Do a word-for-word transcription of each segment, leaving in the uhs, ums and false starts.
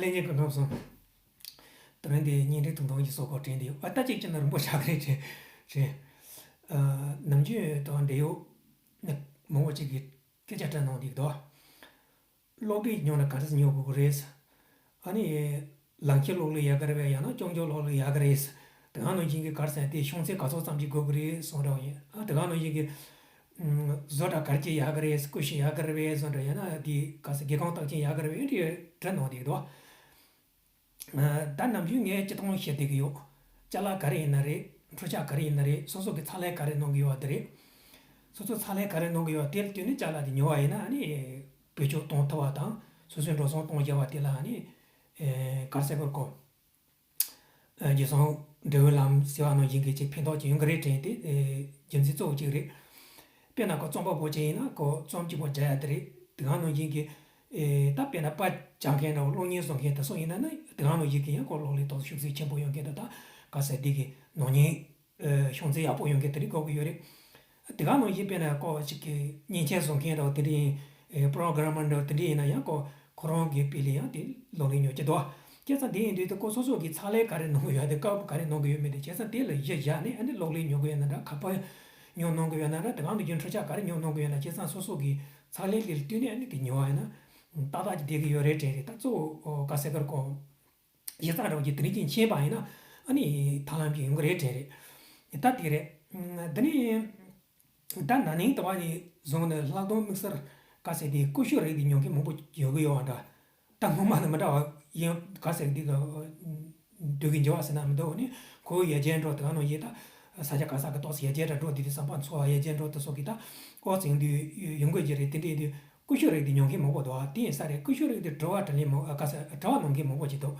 ལྷན་རྒྱས་སྐུ་ཁམས་བཟང་། དེ་རིང་འདི་བརྙན་འཕྲིན་ཐུང་ཐུང་ཞིག་བཟོ་དགོས་དྲན་འདི་ཡོད། ཨ་ད་ཅིག་བྱས་ན་རིང་པོ་ཆགས་ཀྱི་རེད་དྲན་དྲན། ཨ་ནམ་རྒྱུན་དང་འབྲེལ་ཡོད་ནི་མང་པོ་ཅིག་གིས་སྐད་ཆ་དྲིས་གནང་འདུག་དོ། གློག་རིག་ཉོ་ན་ག་འདྲ་ཉོ་དགོས་ཀྱི་རེད། ཨ་ནི་ལག་འཁྱེར་གློག་ཀླད་ཡག་གི་རེད་པས། ཡང་ན་ཀྱོག་ཀྱོག་གློག་ཀླད་ཡག་གི་རེད། དེ་ག་ནང་བཞིན་གྱི་ག་རེ་ཟེར་དེ་ཤོང་ཚད་ག་ཚོད་ཙམ་ཞིག་དགོས་ཀྱི་རེད་གསུངས་འདྲ་བ་ཡིན། ཨ་དེ་ག་ནང་བཞིན་གྱི་ཨམ་བཟོ་གྲྭ་ག་རེ་ཅིག་ཡག་གི་རེད། ཀུ་ཤུ་ཡག་གི་རེད་པས་གསུངས་འདྲ། ཡང་ན་དེ་ག་ཟེར་སྒེའུ་ཁུང་བཏགས་མཁན་ཡག་གི་རེད་པས་དེ་དྲིས་གནང་འདུག་དོ། ཨ་ད་ནམ་རྒྱུན་ངས་སྤྱིར་བཏང་བཤད་བསྡད་ཀྱི་ཡོད། ཅ་ལག་ག་རེ་ཡིན་ན་རེད། འཕྲུལ་ཆས་ག་རེ་ཡིན་ན་རེད། སོ་སོ་གི་ཚགས་ལས་ག་རེ་གནང་གི་ཡོད་པ་དེ་རེད། སོ་སོ་ཚགས་ལས་ག་རེ་གནང་གི་ཡོད་པ་དེ་ལ་བསྟུན་ནས་ཅ་ལག་དེ་ཉོ་བ་ཡིན་ན་ཨ་ནི་བེད་སྤྱོད་གཏོང་ཐུབ་པ་དང་སོ་སོའི་འགྲོ་སོང་གཏོང་བྱ་བ་དེ་ལ་ཨ་ནི་ཨེ་ག་རེ་ཟེར་དགོས་རེད་གོ། ཨ་རྒྱལ་སོང་འབྲས་བུ་ལམ་ཟེར་བ་ནང་བཞིན་གྱི་ཅིག་ཕན་ཐོགས་ཅིག་ཡོང་གི་རེད་དྲན་དེ་ཨེ་རྒྱུ་མཚན་གཙོ་བོ་གཅིག་རེད། དཔེར་ན་ཁོ་རྩོམ་པ་པོ་ཅིག་ཡིན་ན་ཁོ་རྩོམ་གཅིག་པོ་སྦྱང་ཡ་དེ་རེད། དེ་ག་ནང་བཞིན་གྱི་ཨེ་ད་དཔེར་ན་པར་སྦྱང་མཁན་འདྲ་བོ་གློག་བརྙན་བཟོ་མཁན་དེ་ཚོ་ཡིན་ན་ནི་དེ་ག་ནང་བཞིན་གྱི་ཡང་ཁོ་གློག་ཀླད་ཐོག་ཤུགས་ཚད་ཆེན་པོ་ཡོང་མཁན་དང་ད་ག་ཟེར་འདི་གི་ནང་ཉིན་ཨེ་ཤོང་ཚད་ཡག་པོ་ཡོང་མཁན་དེ་རིགས་དགོས་ཀྱི་ཡོད་རེད། དེ་ག་ནང་བཞིན་དཔེར་ན་ཁོ་ཅིག་གི་མཉེན་ཆས་བཟོ་མཁན་འདྲ་བོ་དེ་འདྲ་ཡིན། ཨེ་པོ་རོ་གྷ་ར་མར་འདྲ་བོ་དེ་འདྲ་ཡིན་ན་ཡང་ཁོ་ཁོ་རང་གི་དཔེ་ལ་ཡང་དེ་གློག་ཀླད་ཉོ་གི་འདུག་བྱས་ཙང་དེ་ཡིན་དུས་དེ་ཁོ་སོ་སོ་གི་ཚགས་ལས་ག་རེ་གནང་གི་ཡོད་དེ་དཀར་པོ་ག་རེ་གནང་གི་ཡོད་མེད་དེ་བྱས་ཙང་དེ་ལ་གཞི་བཞག་ནས་ཨ་ནི་གློག་ཀླད་ཉོ་གི་ཡོད་ན་འདྲ། ཁ་པར་ཉོ་གནང་གི་ཡོད་ན་འདྲ། དེ་ག་ནང་བཞིན་འཕྲུལ་ཆས་ག་རེ་ཉོ་གནང་གི་ཡོད་ན་བྱས་ཙང་སོ་སོ་གི་ཚགས་ལས་དེ་ལ་བསྟུན་ནས་ཨ་ནི་དེ་ཉོ་བ་ཡིན་ན་ཏག་ཏག་ཅིག་བསྡད་ཀྱི་ཡོད་རེད་དྲན་རེད། ད་གཙོ་བོ་ག་ཟེར་དགོས་རེད་གོ། གཞི་རྩ་འདྲ་བོ་ཅིག་དེ་རིང་ཅིག་མཁྱེན་པ་ཡིན་ན་ཨ་ནི་ཐབས་ལམ་ཅིག་ཡོང་གི་རེད་དྲན་རེད། ད་དེ་རེད། ད་ནི་ད་ན་ནིང་ཟླ་བ་ནས་བཟུང་ནས་ལྷག་དོན་དམིགས་བསལ་ག་ཟེར་དེ་ཀུ་ཤུ་རིགས་དེ་ཉོ་མཁན་མང་པོ་ཡོང་གི་ཡོད་པ་འདྲ། ད་སྔོན་མ་དང་མི་འདྲ་བ་ཡིན་ག་ཟེར་དེ་ག་འདུག་གི་འགྱུར་བ་ཟེར་ན་མི་འདུག་ནི་ཁོའི་ཡ་གྱལ་འགྲོ་དེ་ག་ནང་བཞིན་ད་ས་ཆ་ག་ས་ག་ཏོག་ཙམ་ཡ་གྱལ་འདྲ་འགྲོ་དེ་དུས་བསམ་པ་འཚོ་བ་ཡ་གྱལ་འགྲོ་དེ་སོགས་ཀྱི་ད་ཨོ་ཙིང་དུས་ཡོང་དགོས་ཀྱི་རེད། དེ་འདྲ་ཡིན་དུས། ཀུ་ཤུ་རིགས་དེ་ཉོ་མཁན་མང་པོ་འདུག་ཨ། དེ་ཡིན་ས་རེད། ཀུ་ཤུ་རིགས་དེ་དྲི་བ་དྲིས་ལན་མང་ཨ་ག་ས་དྲི་བ་གནང་མཁན་མང་པོ་ཅིག་འདུག་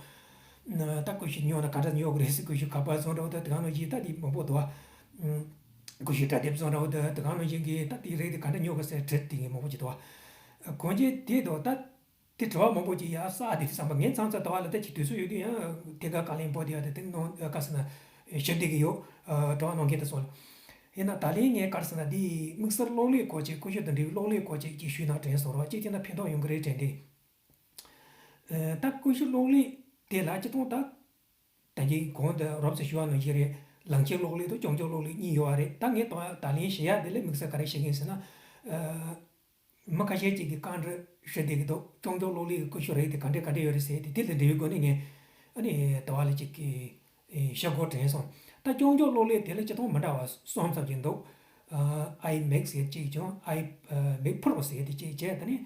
ཨ་ད་ཀུ་ཤུ་ཉོ་ན་ག་འདྲ་ཉོ་དགོས་རེད་ཟེར། ཀུ་ཤུ་ཁ་པར་བཟོ་འདྲ་བོ་དང་དེ་ག་ནང་བཞིན་ད་དེ་མང་པོ་འདུག་ཨ། ཀུ་ཤུ་སྒྲ་དེབ་བཟོ་འདྲ་བོ་དང་དེ་ག་ནང་བཞིན་གྱི་ད་དེ་རིགས་དེ་ག་འདྲ་ཉོ་དགོས་ཟེར་དྲི་དེ་མཁན་མང་པོ་ཅིག་འདུག་ཨ། གང་ཅི་དེ་འདུག་ད་དེ་དྲི་བ་མང་པོ་ཅིག་ཡར་བསགས་དེ་དུས་བསམ་པ་ངས་མཚམས་མཚམས་ད་བར་ལ་ད་ཅིག་དུས་ཚོད་ཡོད་དུས་ཡང་དེ་ག་བཀའ་ལན་འབོད་དེ་ཡ་དེ་དེ་ནང་ག་ཟེར་ན་ཞིབ་བསྡད་ཀྱི་ཡོད། ཨ་དྲི་བ་གནང་མཁན་དེ་ཚོ་ལ། ཡིན་ན་ད་ལན་ངས་ག་རེ་ཟེར་ན་འདི་དམིགས་བསལ་གློག་ཀླད་སྐོར་ཅིག་ཀུ་ཤུ་དང་འབྲེལ་བའི་གློག་ཀླད་སྐོར་ཅིག་ཅིག་ཞུས་ན་དྲན་སོང་རོགས། གཅིག་བྱས་ན་ཕན་ཐོགས་ཡོང་གི་རེད་དྲན་ཏེ། ཨ་ད་ཀུ་ཤུ་གློག་ཀླད་དེ་ལ་སྤྱིར་བཏང་ད་ད་གིན་གོང་དུ་རོབ་ཙམ་ཞུས་པ་ནང་བཞིན་རེད། ལག་འཁྱེར་གློག་ཀླད་དང་ཀྱོག་ཀྱོག་གློག་ཀླད་གཉིས་ཡོད་པ་རེད། ད་ངས་ད་ད་ལན་བཤད་ཡ་དེ་ལ་དམིགས་བསལ་ག་རེ་བཤད་ཀྱི་ཡིན་ཟེར་ན། ཨ་མི་ཁ་ཤས་ཅིག་གིས་བཀའ་འདྲི་ཞུ་བསྡད་ཀྱི་འདུག་ཀྱོག་ཀྱོག་གློག་ཀླད་ཀྱི་ཀུ་ཤུ་རིགས་དེ་ག་འདྲ་ག་འདྲ་ཡོད་རེད་ཟེར་ཏེ། དེ་དང་འབྲེལ་བའི་སྒོ་ནས་ངས་ཨ་ནི་ད་བར་ལ་ཅིག་གི་ཨེ་བཤད་དགོས་དྲན་སོང་། ད་ཀྱོག་ཀྱོག་གློག་ཀླད་དེ་ལ་སྤྱིར་བཏང་མི་འདྲ་བ་གསུམ་ཙམ་ཅིག་འདུག་ཨ་ཨའི་མེག་ཟེར་གཅིག་བྱུང་། ཨའི་ཨ་མེག་པོར་ཟེར་དེ་གཅིག་བྱས། དེ་ནས་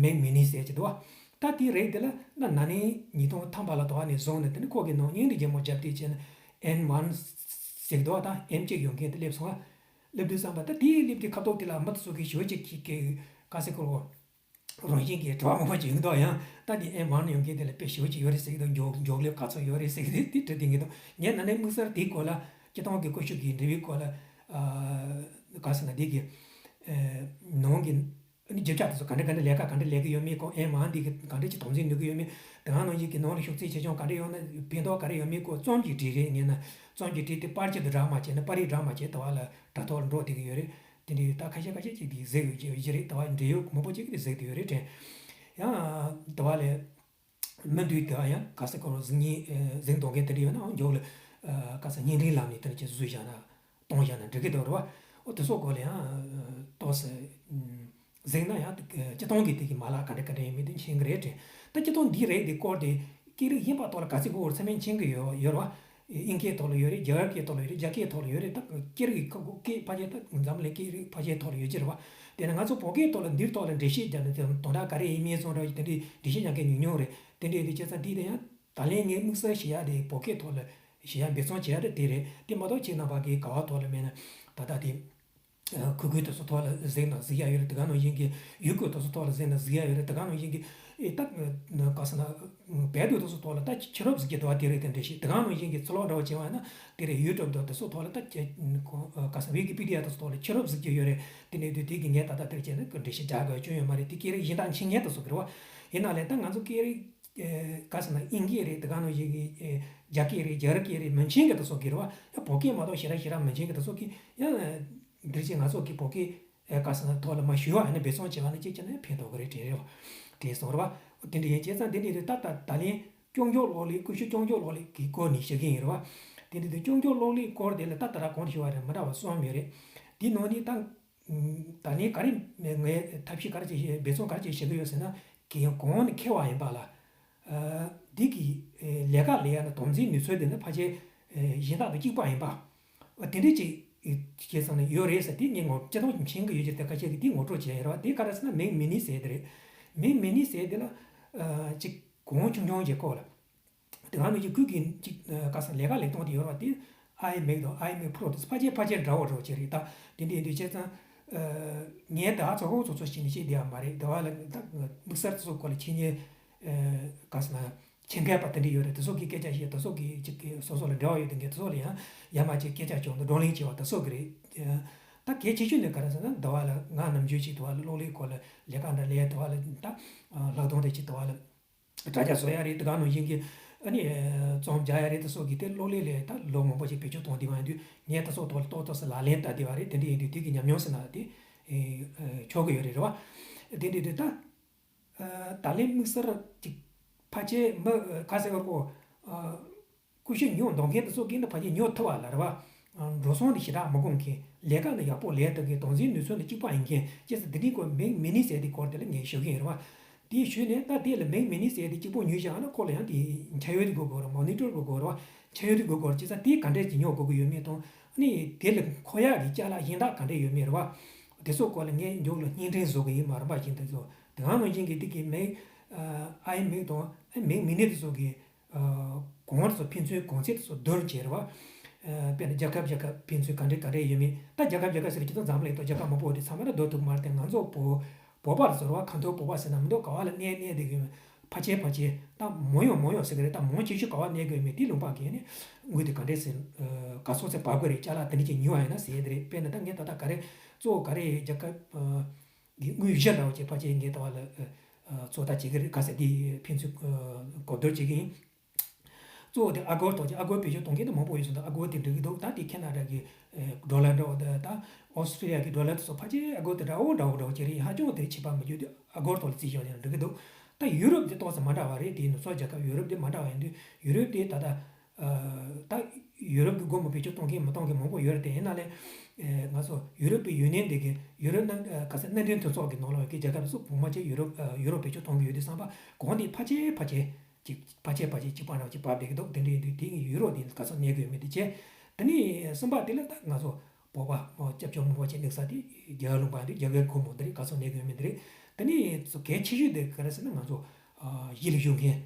མེག་མི་ནི་ཟེར་གཅིག་འདུག་ད་དེའི་རིགས་དེ་ལ་ད་ན་ནིང་ཉིས་སྟོང་ཐམ་པ་ལ་ད་བར་ནས་བཟུང་ནས་དེ་ནས་ཁོ་གི་ནང་བརྙན་རིས་རྒྱས་མོ་རྒྱབ་དེ་བྱས་ན་ཨེམ་ཝན་ཟེར་འདུག་ད་ཨེམ་གཅིག་ཡོད་མཁན་དེ་སླེབས་སོང་ང་། སླེབས་དུས་ཙམ་པ་ད་དེའི་སླེབས་དུས་ཁ་ཐོག་དེ་ལ་མི་དེ་ཚོ་གིས་ཞེ་པོ་ཅིག་གི་གི་ག་ཟེར་དགོས་རེད། རང་བཞིན་གྱིས་དྲི་བ་མང་པོ་ཅིག་ཡོང་གི་འདུག་ཡང་ད་འདི་ཨེམ་ཝན་ཡོད་མཁན་དེ་ལ་དཔེ་ཞེ་པོ་ཅིག་ཡོད་རེད་ཟེར་གྱི་འདུག་མགྱོགས་མགྱོགས་ལས་ག་ཚོད་ཡོད་རེད་ཟེར་གྱི་དེ་དེ་དྲི་བསྡད་ཀྱི་འདུག་ངས་ན་ནིང་དམིགས་བསལ་དེའི་སྐོར་ལ་སྤྱིར་བཏང་གི་ཀུ་ཤུ་གི་འབྲེལ་བའི་སྐོར་ལ་ཨ་ག་ཟེར་ན་འདི་གི་ཨ་ནང་གི་ཨ་ནི་རྒྱུ་ཆ་དེ་ཚོ་ག་འདྲ་ག་འདྲ་ལས་ཀ་ག་འདྲ་ལས་ཀྱི་ཡོད་མེད་སྐོར། ཨེམ་ཝན་འདི་གི་ག་འདྲ་ཅིག་དོགས་འཛིན་ནུས་ཀྱི་ཡོད་མེད། དེ་ག་ནང་བཞིན་གྱི་ནང་ལ་ཤུགས་ཚད་ཆེ་ཆུང་ག་འདྲ་ཡོད་ན་ཕན་ཐོགས་ག་རེ་ཡོད་མེད་སྐོར་རྩོམ་གྱིས་བྲིས་རེད། ངས་ན་རྩོམ་གྱིས་བྲིས་ཏེ་པར་ཆས་དུ་སྒྲིག་མ་བྱས་ན་པར་རིས་སྒྲིག་མ་བྱས་ད་བར་ལ་དྲ་ཐོག་ལ་འགྲོ་བསྡད་ཀྱི་ཡོད་རེད། དེ་འདྲའི་ད་ཁ་ཤས་ཁ་ཤས་ཅིག་དེ་གཟིགས་ཡོད་ཀྱི་ཡོད་ཀྱི་རེད། ད་བར་འབྲེལ་ཡོད་མང་པོ་ཅིག་གིས་དེ་གཟིགས་བསྡད་ཡོད་རེད་དྲན། ཡང་ད་བར་ལས་མི་འདུས་ད་ཡང་ག་ས་ག་རུ་གཟིགས་མཁན་ཨ་གཟིགས་མདོག་མཁན་དེ་འདྲ་ཡོད་ན་ཨང་མགྱོགས་ལ་ཨ་ག་ས་བརྙན་འཕྲིན་ལམ་ནས་དེ་འདྲ་ཅིག་བཟོས་བཞག་ན་གཏོང་བཞག་ན་འགྲིག་གི་འདུག་རེད་བ། ཨོ་དེ་ཚོ་སྐོར་ལ་ཡང་ཨ་ཏོག་ཙམ་ཨ་གཟིགས་ན་ཡང་དེ་སྤྱིར་བཏང་གི་དེ་གི་མ་ལག་ག་འདྲ་ག་འདྲ་ཡིན་མིན་དེ་མཁྱེན་གི་རེད་དྲན། ད་སྤྱིར་བཏང་འདི་རེད་དེ་སྐོར་དེ་སྐད་རིགས་གཞན་པ་ཐོག་ལ་ག་ཚོད་དགོས་རེད་ཚང་མས་མཁྱེན་གི་ཡོད་ཡོད་རེད་བ། དབྱིན་སྐད་ཐོག་ལ་ཡོད་རེད། རྒྱ་གར་སྐད་ཐོག་ལ་ཡོད་རེད། རྒྱ་སྐད་ཐོག་ལ་ཡོད་རེད། ད་སྐད་རིགས་ཁ་སྐད་ཕལ་ཆེར་ད་འཛམ་གླིང་སྐད་རིགས་ཕལ་ཆེར་ཐོག་ལ་ཡོད་ཀྱི་རེད་བ། དེ་ནས་ང་ཚོ་བོད་སྐད་ཐོག་ལ་འདིར་ཐོག་ལ་འགྲེལ་བཤད་རྒྱབ་ནས་དེ་དོན་དག་ག་རེ་ཡིན་མིན་སོགས་འདྲ་དེ་འདྲའི་འགྲེལ་བཤད་རྒྱག་མཁན་ཉུང་ཉུང་རེད། དེ་འདྲའི་དེ་བྱས་ཙང་འདི་དེ་ཡང་ད་ལན་ངས་དམིགས་བསལ་བཤད་ཡ་དེ་བོད་སྐད་ཐོག་ལ་བཤད་ཡ་འབད་བརྩོན་བྱེད་ཡ་དེ་དེ་རེད། དེ་མ་གཏོགས་ཁྱེད་རྣམ་པ་གིས་ག་བ་ཐོག་ལ་མེད་ན་ད་ལྟ་དེ། ཨ་གུ་གུལ་དེ་ཚོ་ཐོག་ལ་གཟིགས་ན་གཟིགས་ཡ་ཡོད་རེད། དེ་ག་ནང་བཞིན་གྱི་ཡུ་གུར་དེ་ཚོ་ཐོག་ལ་གཟིགས་ན་གཟིགས་ཡ་ཡོད་རེད། དེ་ག་ནང་བཞིན་གྱི་ཨེ་ད་ག་ཟེར་ན་བལ་དུ་དེ་ཚོ་ཐོག་ལ་ད་ཕྱི་རབས་གཟིགས་ཀྱི་འདུག་བ། དེ་རེད། དེ་འདྲ་ཞིག་དེ་ག་ནང་བཞིན་གྱི་ཚུར་ལོག་འདྲ་བོ་བྱས་པ་ན་དེ་རེད། ཡུ་ཊུབ་དང་དེ་ཚོ་ཐོག་ལ་ད་ཁྱེད་ག་ཟེར་ན་ཝི་ཀི་པི་ཌི་ཡ་དེ་ཚོ་ཐོག་ལ་ཕྱི་རབས་གཟིགས་ཀྱི་ཡོད་རེད། དེ་ནས་དུས་དེ་གི་ངས་ད་ལྟ་དེར་བྱས་ན་འགྲེལ་བཤད་རྒྱག་དགོས་བྱུང་ཡོད་མ་རེད། དེ་སྐད་རིགས་གཞན་དག་མཁྱེན་མཁན་དེ་ཚོ་གི་རེད་བ། ཡིན་ན་ལས་ད་ང་ཚོ་སྐད་རིགས་ཨེ་ག་ཟེར་ན་དབྱིན་སྐད་རེད། དེ་ག་ནང་བཞིན་གྱི་ཨེ་རྒྱ་སྐད་རེད། རྒྱ་གར་སྐད་རེད། མི་མཁྱེན་གི་དེ་ཚོ་གི་རེད་བ། ཡ་བོད་སྐད་མ་གཏོགས་ཞེ་དྲག་ཞེ་དྲག་མི་མཁྱེན་གི་དེ་ཚོ་གི་ཡ་འདིར་ཅིག་ང་ཚོ་གི་བོད་སྐད་ཨེ་ག་ཟེར་ན་ཐོག་ལ་མ་ཞུ་བ་ཡིན་ན་འབད་བརྩོན་བྱས་པ་ན་གཅིག་བྱས་ན་ཕན་ཐོགས་གི་རེད་དྲན་རེད་བ། དྲན་སོང་རེད་བ། དེ་འདྲ་ཡིན་བྱས་ཙང་དེ་འདྲ་རེད། ད་ད་ད་ལན་ སྐྱོང་རྒྱུག་གློག་ཀླད། ཀུ་ཤུ་སྐྱོང་རྒྱུག་གློག་ཀླད་ཀྱི་སྐོར་ནས་བཤད་ཀྱི་ཡིན་རེད་བ། དེ་འདྲ་དུས་སྐྱོང་རྒྱུག་གློག་ཀླད་སྐོར་དེ་ལ་ད་ལྟ་ར་གོང་དུ་ཞུས་པ་རེད། མི་འདྲ་བ་གསུམ་ཡོད་རེད། དེའི་ནང་ནས་ད། ད་ནི་ག་རེ་ངས་ཐབས་ཤེས་ག་རེ་བྱེད། འབད་བརྩོན་ག་རེ་བྱེད་བྱེད་ཀྱི་ཡོད་ཟེར་ན། གི་གོང་ནས་འཁེལ་བ་ཡིན་པ་ལ། འདི་གི་ལས་ཀ་ལས་ཡ་ནི་དོན་འཛིན་ནུས་ཚོད་དེ་ནི་ཕལ་ཆེར་གཞན་དག་དང་གཅིག་པ་ཡིན་པ། དེ་འདྲའི་ཅིག་བྱས་ཙང་ནས་ཡོད་རེད་ཟེར། དེ་ངས་ངོ་སྤྱི་བཏང་མཁྱེན་གྱི་ཡོད་ཀྱི་དེ་ཁ་ཤས་ཀྱིས་དེ་ངོ་སྤྲོད་བྱས་ཡོད་རེད་བ། དེ་ག་རེ་ཟེར་ན་མེག་མི་ནི་ཟེར་དེ་རེད། མེག་མི་ནི་ཟེར་དེ་ལ་ཅིག་གོང་ཆུང་ཆུང་གི་སྐོར་ལ། དེ་ག་ནང་བཞིན་ཁུལ་གྱི་ཅིག་ག་ས་ལས་ཀ་ལས་སྟངས་དེ་ཡོད་རེད་བ། དེ་ཨའི་མེག་དང་ཨའི་མེག་པོ་རོ་དེ་ཕལ་ཆེར་ཕལ་ཆེར་འདྲ་བོ་འདྲ་བོ་ཅིག་རེད། ད་དེ་འདྲ་ཡིན་དུས་བྱས་ཙང་། ངས་ད་ཚོགས་ཁང་ཚོགས་ཚོགས་བྱས་ནས་བཤད་བསྡད་ཡ་མ་རེད། དེ་བ་ལ་ད་དམིགས་བསལ་དེ་ཚོ་སྐོར་ལ་ཆེད་གཉེར་ག་ས་ན་ཆེད་མཁས་པ་དེ་འདྲ་ཡོད་རེད། དེ་ཚོ་གིས་སྐད་ཆ་བཤད། དེ་ཚོ་གིས་ཅིག་སོ་སོ་ལ་འབྲེལ་བ་ཡོད་དེ་འགས་དེ་ཚོ་ལ་ཡང་ཡར་མར་ཅིག་སྐད་ཆ་བྱུང་དུས་བགྲོ་གླེང་བྱས་པ་དེ་ཚོ་གི་རེད། ད་གལ་ཆེ་ཤོས་ནི་ག་རེ་ཟེར་ན། དེ་བ་ལ་ང་ནམ་རྒྱུན་ཅིག་དེ་བ་ལ་གློག་ཀླད་སྐོར་ལ་ལས་ཀ་འདྲ་ལས། དེ་བ་ལ་ད་ལྷག་དོན་རེ་ཅིག་དེ་བ་ལ་དྲ་རྒྱ་བཟོ་ཡ་རེད། དེ་ག་ནང་བཞིན་གྱི་ཨ་ནི་རྩོམ་རྒྱག་ཡ་རེད། དེ་སོགས་ཀྱི་དེ་གློག་ཀླད་ལས་ད་ལོ་མང་པོ་ཞིག་བེད་སྤྱོད་གཏོང་བསྡད་པ་ཡིན་དུས། ངས་དེ་སོགས་ཐོག་ལ་ཏོག་ཏོག་ཙམ་ལག་ལེན་བསྟར་བསྡད་པ་རེད། དེ་འདྲ་ཡིན་དུས་དེ་གི་ཉམས་མྱོང་ཟེར་ན་དེ་ཆོག་གི་ཡོད་རེད། རེད་བ། དེ་འདྲ་དུས་ད་ད་ལན་དམིགས་བསལ་ཅིག་ཕལ་ཆེར་མི་ག་ཟེར་བར་གོ་ཀུ་ཤུ་ཉོ་འདོད་མཁན་དེ་ཚོ་གིས་ནི་ཕལ་ཆེར་ཉོ་ཐུབ་པ་ལ་རེད་བ། འགྲོ་སོང་དེ་ཞེ་དྲག་མི་དགོས་མཁན། ལས་ཀ་ནི་ཡག་པོ་ལས་ཐུབ་མཁན། དོན་ཚན་ནུས་ཚོད་ནི་གཅིག་པ་ཡིན་མཁན། ཅེས་ཟེར་དེ་འདྲའི་སྐོར་མེག་མི་ནི་ཟེར་དེ་སྐོར་དེ་ལ་ངས་ཞུ་གི་ཡིན་རེད་བ། དེ་ཞུས་ནས་ད་དེ་ལ་མེག་མི་ནི་ཟེར་དེ་གཅིག་པོ་ཉོས་བཞག་ན་ཁོ་ལ་ཡང་དེ་འཆར་ཡོད་དེ་དགོས་དགོས་རེད། མོ་ནི་ཊར་དགོས་དགོས་རེད་བ། འཆར་ཡོད་དེ་དགོས་དགོས་རེད། བྱས་ཙང་དེ་ག་འདྲས་ཀྱི་ཉོ་དགོས་ཀྱི་ཡོད་མེད་དང་། ཨ་ནི་དེ་ལ་མཁོ་ཡག་གི་ཅ་ལག་གཞན་དག་ག་འདྲས་ཡོད་མེད་རེད་བ། དེ་ཚོ་སྐོར་ལ་ངས་མཇུག་ལ་བརྙན་འཕྲིན་བཟོ་གི་ཡིན། མ་རིམ་པ་བཞིན་དུ་བཟོ། དེ་ག་ནང་བཞིན་གྱི་དེ་གི་མེག་ཨའི་མེག་དང་མེག་མི་ནི་དེ་ཚོ་གི་གོང་དེ་ཚོ་ཕན་ཚུན་གོང་ཚད་དེ་ཚོ་བསྡུར་བྱས་རེད་བ། དཔེར་ན་རྒྱལ་ཁབ་རྒྱལ་ཁབ་ཕན་ཚུན་ག་འདྲ་ག་འདྲ་ཡོད་མེད། ད་རྒྱལ་ཁབ་རྒྱལ་ཁབ་ཟེར་གྱི་ད་འཛམ་གླིང་ཐོག་རྒྱལ་ཁབ་མང་པོ་དེ་ཚང་མ་ལ་བསྡུར་ཐུབ་མ་རེད་དེ། ང་ཚོ་བོད་བོད་པ་ལ་ཟེར་བ། ཁ་འཐོར་བོད་པ་ཟེར་ན་མི་འདུག་ག་བ་ལ་གནས་གནས་དེ་གི་ཕལ་ཆེར་ཕལ་ཆེར་ད་མང་ཡང་མང་ཡང་ཟེར་གི་རེད། ད་མང་ཆེ་ཤོས་ག་བ་གནས་གི་ཡོད་མེད་དེ་ལུང་པ་གི་ནི་དངུལ་དེ་ག་འདྲས་ཟེར། ག་ཚོད་ཚད་བབས་གི་རེད། ཅ་ལག་དེ་འདྲས་ཅིག་ཉོ་བ་ཡིན་ན་ཟེར་དེ་རེད། དཔེར་ན་ད་ངས་ད་ལྟ་ག་རེ་གཙོ་བོ་ག་རེ་རྒྱལ་ཁབ་གི་དངུལ་གཞི་འདྲ་བོ་ཅིག་ཕལ་ཆེར་ངས་ད་བ་ལ་ཚོད་ལྟ་བྱེད་གི་རེད། ག་ཟེར་དེ་ཕན་ཚུན་གོ་བསྡུར་བྱེད་གི་ཡིན། གཙོ་བོ་དེ་ཨ་སྒོར་ཐོག་ཅིག་ཨ་སྒོར་བེད་སྤྱོད་གཏོང་མཁན་དེ་མང་པོ་ཡོད་ཟེར་འདུག་ཨ་སྒོར་དེ་འགྲིག་གི་འདུག་ད་དེ་ཁེ་ན་ཌ་གི་ཌོ་ལར་འདྲ་བོ་དང་། ད་ཨོ་སི་ཊྲེ་ལི་ཡ་གི་ཌོ་ལར་དེ་ཚོ་ཕལ་ཆེར་ཨ་སྒོར་དེ་འདྲ་བོ་འདྲ་བོ་འདྲ་བོ་ཅིག་རེད། ཧ་ཅང་དེ་ཁྱད་པར་མི་འདུག་དེ་ཨ་སྒོར་ཐོག་ལ་རྩིས་བཞག་ཡང་འགྲིག་གི་འདུག་ད་ཡུ་རོབ་དེ་ཏོག་ཙམ་མ་འདྲ་བ་རེད། དེ་ནུབ་ཕྱོགས་རྒྱལ་ཁབ་ཡུ་རོབ་དེ་མ་འདྲ་བ་ཡིན་དུས། ཡུ་རོབ་དེ་ད་ལྟ་ད་ཡུ་རོབ་ཀྱི་སྒོར་མོ་བེད་སྤྱོད་གཏོང་མཁན་མི་གཏོང་མཁན་མང་པོ་ཡོད་རེད། དེ་ཡིན་ན་ལས་ང་ཚོ་ཡུ་རོབ་ཀྱི་ཡུ་ནི་ཡན་དེ་གི་ཡུ་རོབ་ནང་ག་ས་མནའ་འབྲེལ་མཐུན་ཚོགས་ཀྱི་ནང་ལ་ཡོད་མཁན་རྒྱལ་ཁབ་སུ་གོང་མ་ཆེ་ཡུ་རོབ་ཡུ་རོ་བེད་སྤྱོད་གཏོང་གི་ཡོད་དུས་ཙམ་པ། གོང་དེ་ཕལ་ཆེར་ཕལ་ཆེར་ཅིག་ཕལ་ཆེར་ཕལ་ཆེར་གཅིག་པ་འདྲ་ཅིག་བབས་བསྡད་ཀྱི་འདུག་དེ་འདྲ་ཡིན་དུས་དེ་གི་ཡུ་རོ་དེ་ག་ཚོད་གནས་ཀྱི་ཡོད་མེད་དེ་བྱས། དེ་ནས་གསུམ་པ་དེ་ལ་ད་ང་ཚོ་བོད་པ་མོ་སྐྱབས་བཅོལ་མང་པོ་ཅིག་གནས་ས་དེ་རྒྱ་གར་ལུང་པ་འདི་རྒྱ་གར་སྒོར་མོ་འདི་རེད། ག་ཚོད་གནས་ཀྱི་ཡོད་མེད་འདི་རེད། དེ་ནས་གལ་ཆེ་ཤོས་དེ་ག་རེ་ཟེར་ན། ང་ཚོ་གཞིས་ལ་བཞུགས་མཁན་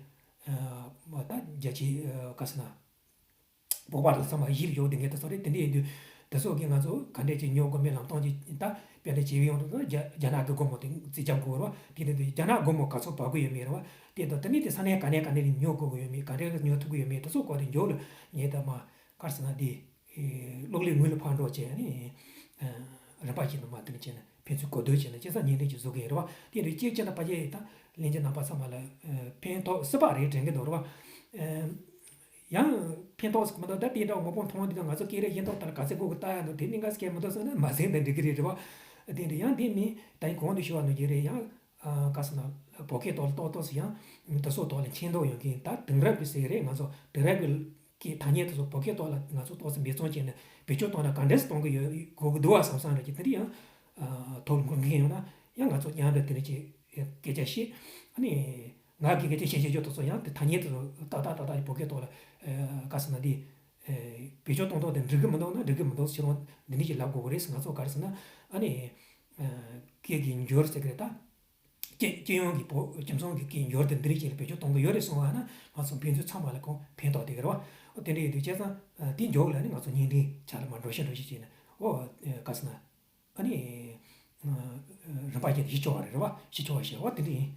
མ་ད་རྒྱ་ཆེ་ག་ཟེར་ན། བོད་པ་དང་ཚང་མ་གཞིས་ལ་བཞུགས་བསྡད་མཁན་དེ་ཚོ་རེད། དེ་འདྲ་ཡིན་དུས་དེ་ཚོ་གིས་ང་ཚོ་ག་འདྲས་ཅིག་ཉོ་དགོས་མིན་ལམ་སྟོན་ཅིག་ད་དཔེ་འདྲ་བྱེད་ཡོང་དུས། རྒྱ་རྒྱ་ནག་གི་སྒོར་མོ་དེ་རྩིས་རྒྱག་དགོས་རེད་བ། དེ་འདྲ་དུས་རྒྱ་ནག་སྒོར་མོ་ག་ཚོད་བབས་ཀྱི་ཡོད་མེད་རེད་བ། དེ་དང་དེ་ནས་དེ་ས་གནས་ག་ནས་ག་ནས་ཉོ་དགོས་ཀྱི་ཡོད་མེད། ག་འདྲས་ཉོ་ཐུབ་ཀྱི་ཡོད་མེད། དེ་ཚོ་སྐོར་དེ་མཇུག་ལ་ངས་ད་མ་ག་རེ་ཟེར་ན་དེ་གློག་ཀླད་དངུལ་ལ་ཕར་འགྲོ་བྱས་ནས་རིམ་པ་བཞིན་དུ་མར་དེ་འདྲ་བྱས་ནས་ཕན་ཚུན་གོ་བསྡུར་བྱས་ནས་བྱས་ཙང་བརྙན་འཕྲིན་ཅིག་བཟོ་གི་ཡོད་རེད་བ། དེ་འདྲ་གཅིག་བྱས་ན་ཕལ་ཆེར་ད་ལྷན་རྒྱས་རྣམ་པ་ཚང་མ་ལ་ཕན་ཐོགས་སྲིད་པ་རེད་དྲན་གྱི་འདུག་རེད་བ། ཡང་ཕན་ཐོགས་ཟེར་གྱི་མི་འདུག་ད་དེ་འདྲ་མང་པོ་མཐོང་དུས་ད་ང་ཚོ་སྐད་རིགས་གཞན་དག་ལྟར་ག་ཚད་གོ་གི་ལྟ་ཡ་འདུག་དེ་གནད་འགག་ཟེར་གྱི་མི་འདུག་བསམ་ན་མ་ཟིན་ན་འགྲིག་གི་རེད། རེད་བ། དེ་འདྲ་ཡང་དེ་མིན་ད་ཡིན་གོང་དུ་ཞུ་བ་ནང་བཞིན་རེད། ཡང་ག་ཟེར་ན་བོད་སྐད་ཐོག་ལ་ཏོག་ཏོག་ཙམ་ཡང་དེ་ཚོ་ཐོག་ལ་མཁྱེན་རྟོགས་ཡོད་མཁན། ད་དེང་རབས་ཀྱི་ཟེར་གྱི་རེད། ང་ཚོ་དེང་རབས་ཀྱི་ཀྱི་ཐ་སྙད་དེ་ཚོ་བོད་སྐད་ཐོག་ལ་ང་ཚོ་ཏོག་ཙམ་འབད་བརྩོན་བྱས་ནས་བེད་སྤྱོད་གཏོང་ན་ག་འདྲས་གཏོང་གི་ཡོད་དགོས་ཀྱི་འདུག་བ་བསམ་བསམ་རེད་ཀྱི། དེ་འདྲ་ཡང་ཐོག་ལ་འགོད་མཁན་ཡོད་ན་ཡང་ང་ཚོ་མཉམ་དུ་དེ་འདྲ་ཅིག་སྐད་ཆ་བཤད། ཨ་ནི་ང་གི་སྐད་ཆ་བཤད་བཤད་རྒྱུ་དེ་ཚོ་ཡང་དེ་ཐ་སྙད་དེ་ཚོ་ཏག་ཏག་ཏག་ཏག་བོད་སྐད་ཐོག་ལ་ག་ཟེར་ན་དེ་བེད་སྤྱོད་གཏོང་སྟངས་དེ་འགྲིག་གི་མི་འདུག་ན་འགྲིག་གི་མི་འདུག་ཟེར་རུང་འདི་འདྲ་ཅིག་ལབ་དགོས་ཀྱི་རེད་ཟེར། ང་ཚོ་ག་རེ་ཟེར་ན་ཨ་ནི་སྐད་ཀྱི་འགྱུར་ཟེར་གི་རེད་ད། སྤྱི་སྤྱི་ཡོངས་ཀྱི་བོད་ཁྱིམ་ཚང་གི་སྐད་འགྱུར་དེ་འདི་རིགས་ཅིག་ལ་བེད་སྤྱོད་གཏོང་གི་ཡོད་རེད་གསུངས་པ་ན་ང་ཚོ་ཕན་ཚུན་ཚང་མ་ལ་ཁོང་ཕན་ཐོགས་བསྡད་ཀྱི་རེད་བ། འོ་དེ་འདྲ་ཡིན་དུས་བྱས་ཙང་དེའི་མཇུག་ལ་ནི་ང་ཚོ་བརྙན་འཕྲིན་ཆ་ལ་མར་འགྲོ་ཤེས་འགྲོ་ཤེས་བྱས་ནས་འོ་ག་ཟེར་ན་ཨ་ནི་རིམ་པ་བཞིན་གཞི་ཆོག་པ་རེད། རེད་བ། གཞི་ཆོག་པ་ཞེས་པ་དེ་འདྲ་ཡིན།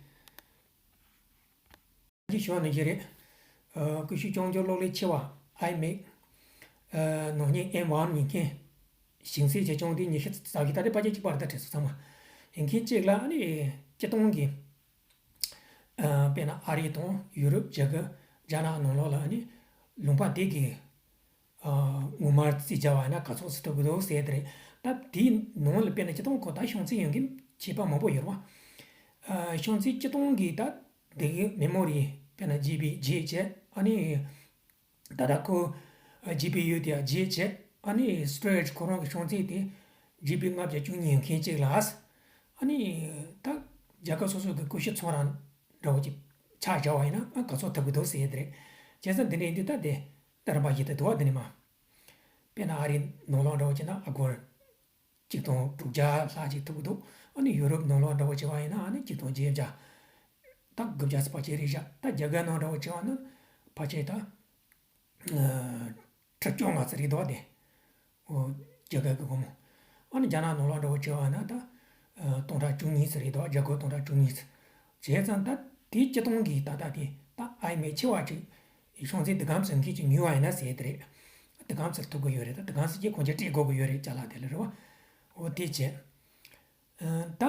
ཅིག་ཞུ་བ་ནང་བཞིན་རེད། ཨ། ཀུ་ཤུ་སྐྱོང་རྒྱུག་གློག་ཀླད་ཆེ་བ་ཨའི་མེག་ཨ། ནང་བཞིན་ཨེམ་ཝན་ཡིན་མཁན། ཞིང་ཚད་ཆེ་ཆུང་དེ་ཉི་ཤུ་རྩ་བཞི། ད་ལྟ་ཕལ་ཆེར་གཅིག་པ་རེད། ད་དྲན་སོང་ཚང་མ། ཡིན་མཁན་གཅིག་ལ་ཨ་ནི་སྤྱི་བཏང་གི་ཨ། དཔེར་ན་ཨ་རི་དང་ཡུ་རོབ། རྒྱ་གར། རྒྱ་ནག་ནང་ལོགས་ལ་ཨ་ནི་ལུང་པ་དེ་གི་ཨ། དངུལ་སྨར་རྩིས་རྒྱག་པ་ཡིན་ན་ག་ཚོད་ཟིན་ཐུབ་ཀྱི་འདུག་ཟེར་དེ་རེད། ད་དེའི་ནང་ལ་དཔེར་ན་སྤྱི་བཏང་ཁོ་ད་ཤོང་ཚད་ཡོད་མཁན་ཁྱད་པར་མང་པོ་ཡོད་རེད་བ། ཨ། ཤོང་ཚད་སྤྱི་བཏང་གི་ད་དེ་གི་མེ་མོ་རི་ དཔེར་ན་ཇི་བི་བརྒྱད་བྱས། ཨ་ནི་ད་ལྟ་ཁོ་ཇི་པི་ཡུ་དེ་བརྒྱད་བྱས། ཨ་ནི་སི་ཊོ་རེཇ་ཁོ་རང་གི་ཤོང་ཚད་དེ་ཇི་བི་ལྔ་བརྒྱ་བཅུ་གཉིས་ཡོད་མཁན་གཅིག་ལ། ཨ་ནི་ད་རྒྱལ་ཁབ་སོ་སོ་གི་ཀུ་ཤུ་ཚོང་ར་འདྲ་བོ་ཅིག་ཆ་བཞག་པ་ཡིན་ན། ཨ། ག་ཚོད་ཐུབ་ཀྱི་འདུག་ཟེར་ཡས་དེ་རེད། བྱས་ཙང་འདི་འདྲ་ཡིན་དུས་ད་དེ་ད་རིམ་པ་བཞིན་དུ་འདུག་བ། འདི་ནས་མར། དཔེར་ན་ཨ་རིའི་ནང་ལོགས་འདྲ་བོ་བྱས་ན་ཨ་སྒོར་གཅིག་སྟོང་དྲུག་བརྒྱ་ལྷག་ཅིག་ཐུབ་ཀྱི་འདུག་ཨ་ནི་ཡུ་རོབ་ནང་ལོགས་འདྲ་བོ་བྱས་པ་ཡིན་ན་ཨ་ནི་གཅིག་སྟོང་བརྒྱད་བརྒྱ། ད་དགུ་བརྒྱ་ཙམ་ཕལ་ཆེར་རེད་ཤག་ད་རྒྱ་གར་ནང་འདྲ་བོ་བྱས་པ་ན་ཕལ་ཆེར་ད་ཁྲི་བཅོ་ལྔ་ཙམ་རེད་འདུག་བ། དེ། ཨོ། རྒྱ་གར་གྱི་སྒོར་མོ། ཨ་ནི་རྒྱ་ནག་ནང་ལོགས་འདྲ་བོ་བྱས་པ་ན་ད་སྟོང་ཕྲག་བཅུ་གཉིས་ཙམ་རེད་འདུག་སྒོར་སྟོང་ཕྲག་བཅུ་གཉིས་ཙམ། བྱས་ཙང་ད་དེ་སྤྱིར་བཏང་གི་ད་ལྟ་དེ་ད་ཨའི་མེག་ཆེ་བ་ཅིག་ཤོང་ཚད་འདི་ག་ཙམ་མཁན་ཅིག་ཉོས་པ་ཡིན་ན་ཟེར་དེ་རེད། འདི་ག་ཙམ་ཐུབ་ཀྱི་ཡོད་རེད། ད་འདི་ག་ཙམ་ཅིག་གོང་ཆེ་སྤྲད་དགོས་ཀྱི་ཡོད་རེད། ཅ་ལག་དེ་ལ་རེད་བ། ཨོ། དེ་བྱས། ཨ། ད།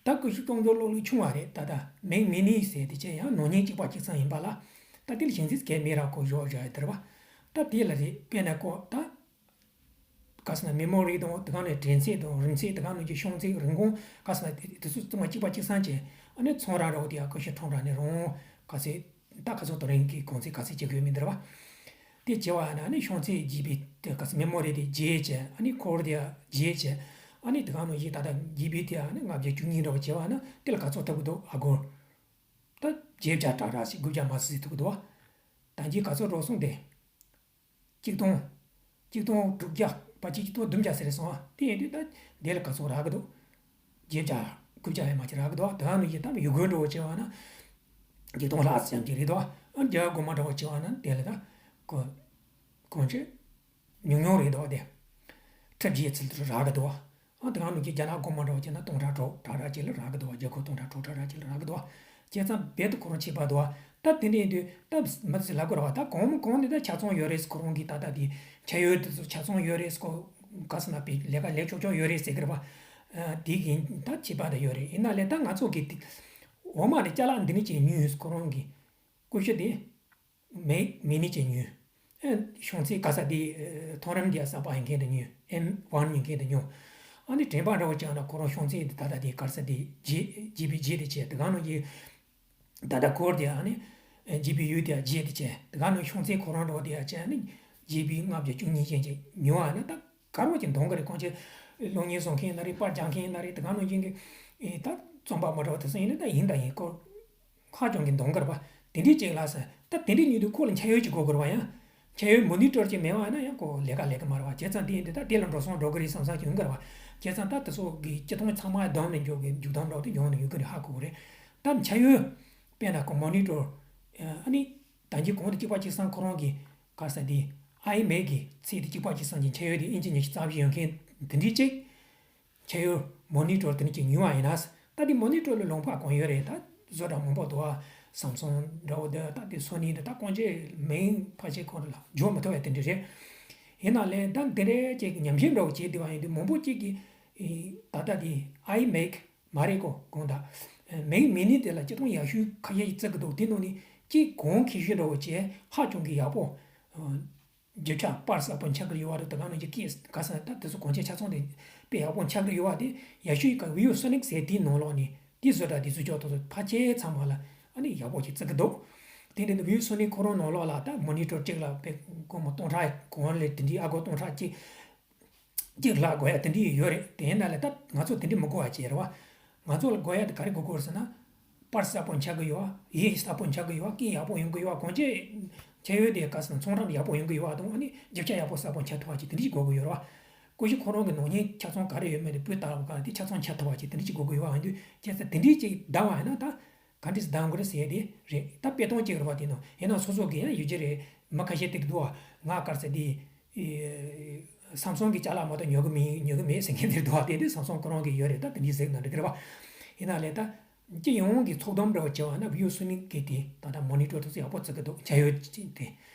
ད་ཀུ་ཤུ་གཏོང་རྒྱུ་ལོ་ལོ་ཆུང་བ་རེད། ད་ལྟ་མེག་མི་ནི་ཟེར་དེ་བྱས་ཡང་ནང་ཉིང་གཅིག་པ་གཅིག་ཚང་ཡིན་པ་ལ། ད་དེ་ལ་གཞན་ཚིག་གས་མེད་ར་ཁོ་བཞག་བཞག་ཡོད་དེ་རེད་བ། ད་དེ་ལ་རེད། དཔེར་ན་ཁོ་ད་ག་ཟེར་ན་མེ་མོ་རི་དང་། དེ་ག་ནས་འགྲེམས་སྟེགས་དང་རིང་ཚད། དེ་ག་ནང་གི་ཤོང་ཚད། རིན་གོང་། ག་ཟེར་ན་དེ་དེ་ཚོ་ཚང་མ་གཅིག་པ་གཅིག་ཚང་བྱས། ཨ་ནི་ཚོང་ར་འདྲ་བོ་དེ་ཡང་ཀུ་ཤུ་ཁྲོམ་ར་ནས་རང་ག་ཚད། ད་ག་ཚོད་དུ་རིན་གྱི་གོང་ཚད་ག་ཚད་བྱེད་དགོས་མིན་འདིར་བ། དེ་བྱས་པ་ན་ཨ་ནི་ཤོང་ཚད་ཇི་བི་དེ་ག་ཚོད། མེ་མོ་རི་དེ་བརྒྱད་བྱས། ཨ་ནི་ཁོར་དེ་བརྒྱད་བྱས། ཨ་ནི་དེ་ག་ནང་བཞིན་ད་ལྟ་ཇི་བི་དེ་ཨ་ནི་ལྔ་བརྒྱ་བཅུ་གཉིས་འདྲ་བོ་བྱས་པ་ན་དེ་ལ་ག་ཚོད་ཐུབ་ཀྱི་འདུག་ཨ་སྒོར་ད་བརྒྱད་བརྒྱ་དྲག་དྲག་ཞིག་དགུ་བརྒྱ་མ་ཟིན་ཟིན་ཐུབ་ཀྱི་འདུག་ད་གིན་ག་ཚོད་འགྲོ་སོང་དེ། གཅིག་སྟོང་། གཅིག་སྟོང་དྲུག་བརྒྱ། ཕལ་ཆེར་གཅིག་སྟོང་བདུན་བརྒྱ་ཟེར་སོང་ཨ། དེ་ཡིན་དུས་ད་དེ་ལ་ག་ཚོད་རག་གི་འདུག་བརྒྱད་བརྒྱ་དགུ་བརྒྱ་ཡང་མ་ཅིག་རག་གི་འདུག་དེ་ག་ནང་བཞིན་ད་ཡུལ་སྒོར་འདྲ་བོ་བྱས་པ་ན་གཅིག་སྟོང་ལྷག་ཙམ་ཅིག་རེད་འདུག་ཨ། རྒྱ་གར་སྒོར་མོ་འདྲ་བོ་བྱས་པ་ན་དེ་ལ་ད་གོ་གོང་ཆེ་ཉུང་ཉུང་རེད་འདུག་དེ་ཁྲི་བརྒྱད་ཙམ་དུ་རག་གི་འདུག་ཨ། དེ་ག་ནང་བཞིན་རྒྱ་ནག་སྒོར་མོ་འདྲ་བོ་བྱས་ན་སྟོང་ཕྲག་དྲུག་ཕྲག་ར་ཅིག་ལ་རག་གི་འདུག་རྒྱ་གར་སྟོང་ཕྲག་དྲུག་ཕྲག་ར་ཅིག་ལ་རག་གི་འདུག་བྱས་ཙང་རྦད་དེ་ཁོ་རང་ཆེ་བ་འདུག་ད་དེ་འདྲ་ཡིན་དུས་ད་མི་ཚེ་ལབ་དགོས་རེད་བ། ད་གོང་མ་གོང་ནས་ད་ཆ་ཚང་ཡོད་རེད། ཁོ་རང་གི་ད་ལྟ་དེ་ཆ་ཡོད་དེ་ཚོ་ཆ་ཚང་ཡོད་རེད། ཁོ་ག་ཟེར་ན་པའི་ལས་ཀ་ལས་ཆོག་ཆོག་ཡོད་རེད་ཟེར་གི་རེད་བ། ཨ། དེ་གིན་ད་ཆེ་བ་ད་ཡོད་རེད། ཡིན་ན་ལས་ད་ང་ཚོ་གི་དེ་འོ་མ་རེད། ཅ་ལག་འདི་ནས་ཅིག་ཉོས། ཁོ་རང་གི་ཀུ་ཤུ་དེ། མེག་མི་ནི་ཅིག་ཉོས། ཨེ། ཤོང་ཚད་ག་ས་དེ། ཨེ། མཐོ་རིམ་གྱི་གསར་པ་ཡིན་མཁན་དེ་ཉོས། ཨེམ་ཝན་ཡིན་མཁན་དེ་ཉོས། ཨ་ནི་དྲན་པ་འདྲ་བོ་བཅངས་ན་ཁོ་རང་ཤོང་ཚད་དེ་ད་ལྟ་དེ་ག་ས་དེ་བརྒྱད་བརྒྱད་པའི་བརྒྱད་དེ་བྱས། དེ་ག་ནང་གི་ད་ལྟ་ཁོར་དེ་ཨ་ནི་ཨེ་ཇི་པི་ཡུ་དེ་བརྒྱད་དེ་བྱས། དེ་ག་ནང་ཤོང་ཚད་ཁོ་རང་འདྲ་བོ་དེ་ཡ་བྱས། ཨ་ནི་ཇི་པི་ལྔ་བརྒྱ་བཅུ་གཉིས་ཅན་ཅིག་ཉོ་བ་ན་ད་ག་རང་གི་འདང་གི་རེད། གང་ཅི་གློག་བརྙན་བཟོ་མཁན་ཡིན་ན་རེད། པར་རྒྱག་མཁན་ཡིན་ན་རེད། དེ་ག་ནང་བཞིན་གྱི་ཨེ་ད་རྩོམ་པ་པོ་འདྲ་བོ་དེ་ཚོ་ཡིན་ན་ད་ཡིན་ད་ཡིན། ཁོ་ཧ་ཅང་གི་འདང་གི་རེད་པ། དེ་འདྲས་ཅིག་ལ་ཟེར། ད་དེ་འདྲས་ཉོས་དུས་ཁོ་ལ་འཆར་ཡོད་ཅིག་དགོས་དགོས་རེད་པ། ཡང་འཆར་ཡོད་མོ་ནི་ཊར་ཅིག་མེད་པ་ཡིན་ན་ཡང་ཁོ་ལས་ཀ་ལས་ཀྱི་མ་རེད་པ། བྱས་ཙང་དེ་ཡིན་དུས་ད་དེ་ལ་འགྲོ་སོང་འགྲོ་གི་རེད་བསམ་བསམ་ཅིག་ཡོང་གི་རེད་པ། བྱས་ཙང་ད་དེ་ཚོ་གི་སྤྱིར་བཏང་ཚང་མ་བསྡོམས་ནས་འཇོག་གི་འཇུག་སྟངས་འདྲ་བོ་དེ་ཡོང་ནས་ཡོད་ཀྱི་རེད། ཧ་གོ་གི་རེད། ད་འཆར་ཡོད་དཔེར་ན་ཁོ་མོ་ནི་ཊར་ཨ་ནི་ད་གིན་གོང་དུ་གཅིག་པ་གཅིག་སང་ཁོ་རང་གི་ག་ས་དེ་ཨའི་མེག་གི་ཚད་དེ་གཅིག་པ་གཅིག་སང་གི་འཆར་ཡོད་དེ་ཨིན་ཅི་ཉི་ཤུ་རྩ་བཞི་ཡོད་མཁན་དེ་འདྲས་ཅིག་འཆར་ཡོད་མོ་ནི་ཊར་དེ་འདྲ་ཅིག་ཉོས་པ་ཡིན་ན། ད་དེ་མོ་ནི་ཊར་ལ་ལུང་པ་གང་ཡོད་རེད། ད་བཟོ་གྲྭ་མང་པོ་འདུག་པ། སམ་སུང་འདྲ་བོ་འདི། ད་དེ་སོ་ནི་འདི། ད་གང་ཅི་མིང་ཕལ་ཆེར་ཁོང་ལ་འཇོག་མི་ཐུབ་པ་དེ་འདྲ་རེད། ཡིན་ན་ལས་ད་འདི་འདྲའི་ཅིག་ཉམས་ཞིབ་འདྲ་བོ་བྱས་བསྡད་པ་ཡིན་དུས་མང་པོ་ཅིག་གིས་ད་ལྟ་དེ་ཨའི་མེག་མ་རེད་གོ། གང་ལྟར་མེག་མི་ནི་དེ་ལ་སྤྱིར་བཏང་ཡག་ཤོས་ཁ་ཤས་ཅིག་བརྩི་གི་འདུག་དེ་ནང་ནས་གཅིག་གོང་ཁེ་ཤོས་འདྲ་བོ་བྱས། ཧ་ཅང་གི་ཡག་པོ། རྒྱུ་ཆ་པར་གསར་པོ་འཆར་གི་ཡོད་པ་རེད། དེ་ག་ནང་བཞིན་ཀི་ག་ས་ད་དེ་ཚོ་གོང་ཆེ་ཆ་ཚང་དེ་དཔེ་ཡག་པོ་འཆར་གི་ཡོད་པ་དེ་ཡག་ཤོས་ཀ་བྷིའུ་སོ་ནིག་ཟེར་དེའི་ནང་ལོགས་ནས་དེ་བཟོ་གྲྭ་དེ་བཟོ་ཕྱོགས་དེ་ཚོ་ཕལ་ཆེར་ཚང་མ་ལ་ཨ་ནི་ཡག་པོ་ཞིག་བརྩི་གི་འདུག་དེ་འདྲ་དེ་བྷིའུ་སོ་ནིག་ཁོ་རང་ནང་ལོགས་ལ་ད་མོ་ནི་ཊར་གཅིག་ལ་དཔེ་སྒོར་མོ་སྟོང་ཕྲག་གོང་ལ་དེ་འདྲའི་ཨ་སྒོར་སྟོང་ཕྲག་གཅིག་གཅིག་ལྷག་དགོས་ཡ་དེ་འདྲ་ཡོད་རེད། དེ་ཡིན་ན་ལས་ད་ང་ཚོ་དེ་འདྲ་མི་དགོས་པ་བྱས་རེད་པ། ང་ཚོ་ལ་དགོས་ཡ་དེ་ག་རེ་དགོས་དགོས་ཟེར་ན། པར་གསར་པོ་འཆར་གི་ཡོད་པ། གཡས་གསར་པོ་འཆར་གི་ཡོད་པ། སྐད་ཡག་པོ་ཡོང་གི་ཡོད་པ། གོང་ཆེ་འཆར་ཡོད་དེ་ག་ཟེར་ན་ཚོང་ར་ཡག་པོ་ཡོང་གི་ཡོད་པ་དང་། ཨ་ནི་རྒྱུ་ཆ་ཡག་པོ་གསར་པོ་འཆར་ཐུབ་པ་ཅིག་དེ་འདྲ་ཞིག་དགོས་ཀྱི་ཡོད་རེད་པ། ཀུ་ཤུ་ཁོ་རང་གི་ནང་ཉིང་ཆ་ཚང་ག་རེ་ཡོད་མེད་དེ་སྤུས་དག་པོ་ག་དེ་ཆ་ཚང་འཆར་ཐུབ་པ་ཅིག་དེ་འདྲ་ཞིག་དགོས་ཀྱི་ཡོད་པ་ཡིན་དུས། བྱས་ཙང་དེ་འདྲ་ཅིག་བདམས་པ་ཡིན་ན་ད་ག་འདྲ་ཞིག་བདམས་དགོས་རེད་ཟེར་ཡ་དེ་རེད། ད་དཔེ་སྟོན་གཅིག་རེད་པ། དེ་ནང་ཡིན་ན་སོ་སོ་གི་ཡང་ཡོད་ཀྱི་རེད། མི་ཁ་ཤས་དེ་འདུག་པ། ང་ག་རེ་ཟེར་དེ། ཨེ། སམ་སུང་གི་ཅ་ལག་མ་གཏོགས་ཉོ་གི་མིན། ཉོ་གི་མེད་ཟེར་མཁན་དེ་འདུག་པ། དེ་དེ་སམ་སུང་ཁོ་རང་གི་ཡོད་རེད། ད་དེ་འདྲ་ཟེར་ན་འགྲིག་གི་རེད་པ། ཡིན་ན་ལས་ད་སྤྱི་ཡོངས་ཀྱི་ཚོགས་བསྡོམས་འདྲ་བོ་བྱས་པ་ན་བྷིའུ་སོ་ནིག་གི་དེ་ད་ལྟ་མོ་ནི་ཊར་དེ་ཚོ་ཡག་པོ་བརྩི་གི་འདུག་འཆར་ཡོད་ཅིག་དེ་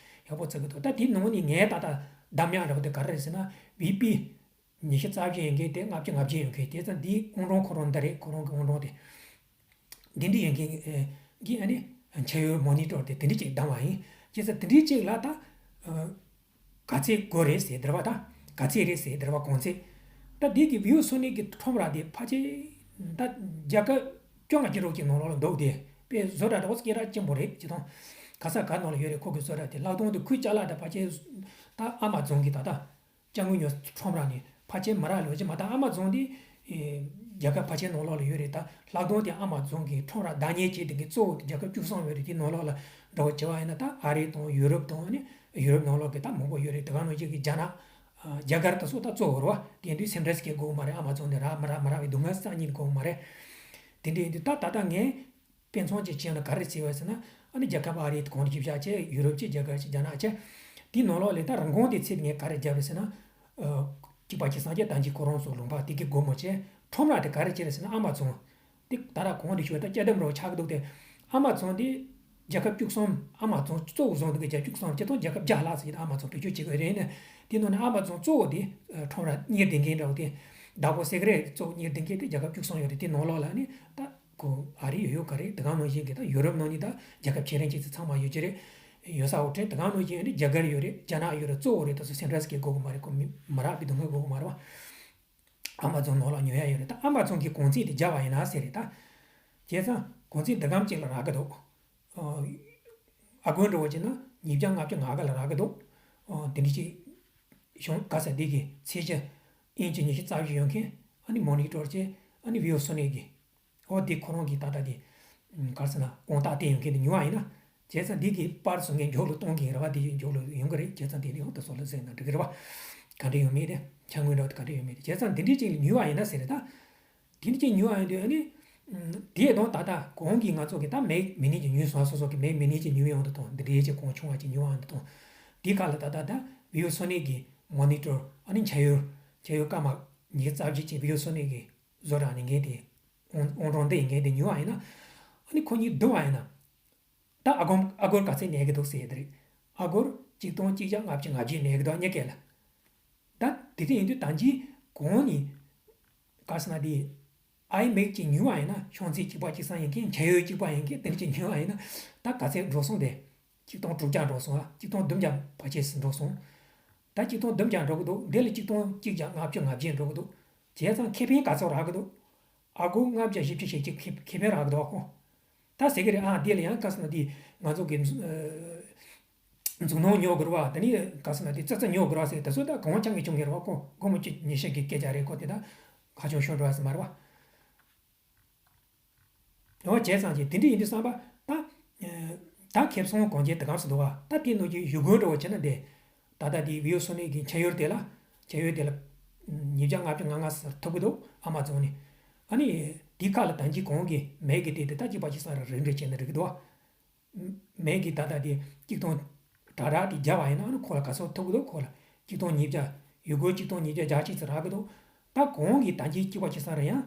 ཡག་པོ་བརྩི་གི་འདུག་ད་དེའི་ནང་ནས་ངས་ད་ལྟ་བདམས་ཡག་འདྲ་བོ་དེ་ག་རེ་རེད་ཟེར་ན། བྷི་པི་ཉི་ཤུ་རྩ་བཞི་ཡོད་མཁན་དེ། ལྔ་བཅུ་ང་བརྒྱད་ཡོད་མཁན་དེ་ཚོ། འདིའི་ཨང་གྲངས་ཁོ་རང་འདི་རེད། ཁོ་རང་གི་ཨང་གྲངས་དེ། འདི་འདྲ་ཡོད་མཁན་གྱི་ཨ་ནི་འཆར་ཡོད་མོ་ནི་ཊར་དེ་དེ་འདྲ་ཅིག་བདམས་པ་ཡིན། བྱས་ཙང་དེ་འདྲ་ཅིག་ལ་ད་ག་ཚད་དགོས་རེད་ཟེར་དེ་རེད་པ། ད་ག་ཚད་རེད་ཟེར་དེ་རེད་པ། གོང་ཚད། ད་འདི་གི་བྷིའུ་སོ་ནིག་གི་ཁྲོམ་ར་དེ་ཕལ་ཆེར་ད་རྒྱལ་ཁབ་བཅོ་ལྔ་ཅིག་རོགས་ཀྱི་ནང་ལོགས་ལ་འདུག་སྟེ། པའི་བཟོ་གྲྭ་འདྲ་བོ་སྐད་གྲགས་ཆེན་པོ་རེད། སྤྱིར་བཏང་ག་ས་ག་ནང་ལ་ཡོད་རེད། ཁོ་གི་བཟོ་གྲྭ་དེ། ལྷག་དོན་དུ་ཁོའི་ཅ་ལག་དེ་ཕལ་ཆེར་ད་ཨ་མ་ཛོན་གི་ད་ལྟ་ཅ་དངོས་ཉོ་ཁྲོམ་ར་ནས་ཕལ་ཆེར་མི་རག་ལོས་ཀྱི་མ། ད་ཨ་མ་ཛོན་དེ་ཨེ་རྒྱལ་ཁབ་ཕལ་ཆེར་ནང་ལོགས་ལ་ཡོད་རེད། ད་ལྷག་དོན་དེ་ཨ་མ་ཛོན་གི་ཁྲོམ་ར་བདག་གཉེར་བྱེད་མཁན་གྱི་གཙོ་བོ་དེ་རྒྱལ་ཁབ་བཅུ་གསུམ་ཡོད་རེད། དེ་ནང་ལོགས་ལ་འདྲ་བོ་བྱས་པ་ཡིན་ན། ད་ཨ་རི་དང་ཡུ་རོབ་དང་ཨ་ནི་ཡུ་རོབ་ནང་ལོགས་ཀྱི་ད་མང་པོ་ཡོད་རེད། དེ་ག་ནང་བཞིན་གྱི་རྒྱ་ནག་ཨ་རྒྱ་གར་དེ་ཚོ་ད་གཙོ་བོ་རེད་བ། དེ་དུས་སེམས་ཁྲལ་བྱེད་དགོས་མ་རེད། ཨ་མ་ཛོན་དེ་རག་མི་རག་མི་རག་པའི་སྡུག་བསྔལ་རྩ་གཉིས་དགོས་མ་རེད། དེ་འདྲ་ཡིན་དུས་ད་ད་ལྟ་ངས་དཔེ་མཚོན་ཅིག་བྱས་ན་ག་རེ་བྱས་པ་ཟེར་ན། ཨ་ནི་རྒྱལ་ཁབ་ཨ་རི་གོང་རིམ་བཞི་བཅུ་ཞིག་བྱས། ཡུ་རོབ་བྱས། རྒྱ་གར་བྱས། རྒྱ་ནག་བྱས། དེའི་ནང་ལོགས་ལ་ད་རིན་གོང་དེ་ཚད་ངས་ག་རེ་བརྒྱབ་རེད་ཟེར་ན། ཨ་གཅིག་པ་གཅིག་སང་བྱས་ད་གིན་ཁོ་རང་ཚོ་ལུང་པ་དེ་གི་སྒོ་མོ་བྱས། ཁྲོམ་ར་དེ་ག་རེ་བྱས་རེད་ཟེར་ན། ཨ་མ་ཛོན། དེ་ད་ལྟ་གོང་དུ་ཞུས་པ་ལྟར་དཔྱད་སྡོམ་རོགས་ཆགས་ཀྱི་འདུག་སྟེ། ཨ་མ་ཛོན་དེ་རྒྱལ་ཁབ་བཅུ་གསུམ། ཨ་མ་ཛོན་གཙོ་བོ་བཟུང་འདུག་གི་རྒྱལ་ཁབ་བཅུ་གསུམ། སྤྱིར་བཏང་རྒྱལ་ཁབ་བརྒྱ་ལྷག་ཙམ་ཞིག་ཨ་མ་ཛོན་བེད་སྤྱོད་བྱེད་ཀྱི་ཡོད་རེད། ཡིན་ནའི་དེ་ནང་ནས་ཨ་མ་ཛོན་གཙོ་བོ་དེ་ཨ་ཁྲོམ་ར་གཉེར་སྡོད་མཁན་འདྲ་བོ་དེ། བདག་པོ་སེ་ཀ་རེ་གཙོ་བོ་གཉེར་སྡོད་མཁན་དེ་རྒྱལ་ཁབ་བཅུ་གསུམ་ཡོད་རེད། དེ་ནང་ལོགས་ལ་ནི་ད་ཁོ་ཨ་རི་ཡོད་ཡོད་ག་རེད། དེ་ག་ནང་བཞིན་གྱི་ད་ཡུ་རོབ་ནང་ནི་ད་རྒྱལ་ཁབ་ཁྱད་ལྡན་ཅིག་ཚང་མ་ཡོད་ཀྱི་རེད། ཡོད་ས་འོ་དེ། དེ་ག་ནང་བཞིན་ནི་རྒྱ་གར་ཡོད་རེད། རྒྱ་ནག་ཡོད་རེད། གཙོ་བོ་རེད། ད་ཚོ་སེམས་ཁྲལ་བྱེད་དགོས་ཀྱི་མ་རེད། ཁོ་མི་མི་རག་པའི་སྡུག་བསྔལ་དགོས་ཀྱི་མ་རེད་བ། ཨ་མ་ཛོན་ནང་ལ་ཉོ་ཡ་ཡོད་རེད། ད་ཨ་མ་ཛོན་གྱི་གོང་ཚད་དེ་བརྒྱབ་པ་ཡིན་ན་ཟེར་རེད་ད། བྱས་ཙང་གོང་ཚད་འདི་གམ་ཅིག་ལ་རག་གི་འདུག་ཨ་ཨ་སྒོར་འདྲ་བོ་བྱས་ན་ཉིས་བརྒྱ་ལྔ་བཅུ་ང་དགུ་ལ་རག་གི་འདུག་ཨ་དེ་འདྲ་ཅིག་གཞུང་ག་ས་འདི་གི་ཚད་གཞི་ཨིན་ཅི་ཉི་ཤུ་རྩ་བཞི་ཡོད་མཁན། ཨ་ནི་མོ་ནི་ཊོར་བྱས། ཨ་ནི་བྷི་ཡོ་སོ་ནིག་གི། ཨོ་དེ་ཁོ་རང་གི་ད་ལྟ་དེ་ག་རེ་ཟེར་ན་དགོངས་དག་བསྟན་ཡོད་མཁན་དེ་ཉོ་བ་ཡིན་ན། བྱས་ཙང་འདི་གི་པར་སོང་ངས་མཇུག་ལ་གཏོང་གི་ཡིན་རེད་བ། དེ་མཇུག་ལ་ཡོང་གི་རེད། བྱས་ཙང་དེ་ནི་ཨོ་ད་སོགས་ལ་ཟེར་ན་འགྲིག་གི་རེད་བ། ག་འདྲ་ཡོད་མེད་དེ། ཆ་དངོས་འདྲ་བོ་ག་འདྲ་ཡོད་མེད་དེ། བྱས་ཙང་འདི་འདྲའི་ཅིག་ཉོས་པ་ཡིན་ན་ཟེར་རེད་ད། དེ་འདྲའི་ཅིག་ཉོས་པ་ཡིན་དུས་ཨ་ནི། དེ་དང་ད་ལྟ་གོང་གི་ང་ཚོ་གི་ད་མེག་མི་ནི་ཅིག་ཉོས་སོང་། སོ་སོ་གི་མེག་མི་ནི་ཅིག་ཉོས་ཡོང་དུས་དང་། འདི་འདྲའི་ཅིག་གོང་ཆུང་བ་ཅིག་ཉོས་ཡོང་དུས་དང་། དེ་ཁ་ལ་ད་ལྟ་ད་བྷི་ཡོ་སོ་ནིག་གི་མོ་ནི་ཊོར། ཨ་ནི་འཕྱར་གཡུག་འཕྱར་གཡུག་སྐར་མ་ཉི་ཤུ་རྩ་བཞི་ཅིག་བྷི་ཡོ་སོ་ནིག་གི་བཟོ་གྲྭ་ནས་ངས་དེ་ཨང་ཨང་གྲངས་འདི་ངས་དེ་ཉོས་པ་ཡིན་ན། ཨ་ནི་ཁོ་གཉིས་བསྡོམས་པ་ཡིན་ན། ད་ཨ་སྒོར་ཨ་སྒོར་ག་ཚད་གནས་ཀྱི་འདུག་ཟེར་ཡ་དེ་རེད། ཨ་སྒོར་གཅིག་སྟོང་གཅིག་བརྒྱ་ལྔ་བཅུ་ང་བརྒྱད་གནས་ཀྱི་འདུག་གཉིས་ཀ་ལ། ད་དེ་འདྲ་ཡིན་དུས་ད་གིན་གོང་ནས་ག་རེ་ཟེར་ན་དེ་ཨའི་མེག་ཅིག་ཉོས་པ་ཡིན་ན། ཤོང་ཚད་གཅིག་པ་གཅིག་སང་ཡིན་མཁན། འཕྱར་གཡུག་གཅིག་པ་ཡིན་མཁན། དེ་འདྲ་ཅིག་ཉོས་པ་ཡིན་ན་ད་ག་ཚད་འགྲོ་སོང་དེ། གཅིག་སྟོང་དྲུག་བརྒྱ་འགྲོ་སོང་ཨ། གཅིག་སྟོང་བདུན་བརྒྱ་ཕལ་ཆེར་འགྲོ་སོང་། ད་གཅིག་སྟོང་བདུན་བརྒྱ་འགྲོ་གི་འདུག་འདི་ལ་གཅིག་སྟོང་གཅིག་བརྒྱ་ལྔ་བཅུ་ང་བརྒྱད་འགྲོ་གི་འདུག་བྱས་ཙང་ཁེ་ཕན་ག་ཚོད་རག་གི་འདུག་ཨ་སྒོར་ལྔ་བརྒྱ་བཞི་བཅུ་ཞེ་གཅིག་ཁེ་ཁེ་ཕན་རག་གི་འདུག་ཨ་ཁོ། ད་ཟེར་གི་རེད། ཨ་འདི་ལ་ཡང་ག་རེ་ཟེར་ན་དེ་ང་ཚོ་གི་ཨ་མཛུབ་གནོན་ཉོ་དགོས་རེད་བ། དེ་ནས་ག་རེ་ཟེར་ན་དེ་ཙི་ཙི་ཉོ་དགོས་རེད་བ་ཟེར། དེ་ཚོ་ད་གང་ཆ་ངེས་བྱུང་གི་རེད་བ་ཁོ། སྒོར་མོ་བཅུ་ཉི་ཤུ་གི་སྐད་ཆ་རེད་ཁོ། དེ་ད་ཁ་ཆུང་ཤོར་འགྲོ་བ་ཟེར་མ་རེད་བ། འོ་བྱས་ཙང་ཅིག་དེ་འདྲ་ཡིན་དུས་བསམ་པ་ད། ཨ་ད་ཁེ་བཟང་གང་ཅི་དེ་ག་རེ་ཟེར་འདུག་བ། ད་དེ་ནང་བཞིན་ཡུལ་སྒོར་འདྲ་བོ་བྱས་ན་དེ། ད་ལྟ་དེ་བྷི་ཡོ་སོ་ནིག་གི་འཕྱར་གཡུག་དེ་ལ། འཕྱར་གཡུག་དེ་ལ་ཉིས་བརྒྱ་ལྔ་བཅུ་ང་ལྔ་ཟེར་ཐུབ་ཀྱི་འདུག་ཨ་མ་ཛོན་ནས། ཨ་ནི་དེའི་ཁ་ལ་ད་གིན་གོང་གི་མེག་གི་དེ་དེ་ད་གཅིག་པ་གཅིག་སང་རེ་རེ་འདྲ་བྱས་ན་འགྲིག་གི་འདུག་བ། མེག་གི་ད་ལྟ་དེ་གཅིག་སྟོང་གྲ་གྲ་དེ་བརྒྱབ་པ་ཡིན་ན། ཨ་ནི་ཁོ་ལ་ག་ཚོད་ཐུབ་ཀྱི་འདུག་ཁོ་ལ་གཅིག་སྟོང་ཉིས་བརྒྱ། ཡུལ་སྒོར་གཅིག་སྟོང་ཉིས་བརྒྱ་བརྒྱད་ཅུ་ཙམ་རག་གི་འདུག་ད་གོང་གི་ད་གིན་གཅིག་པ་གཅིག་སང་རེ་ཡང་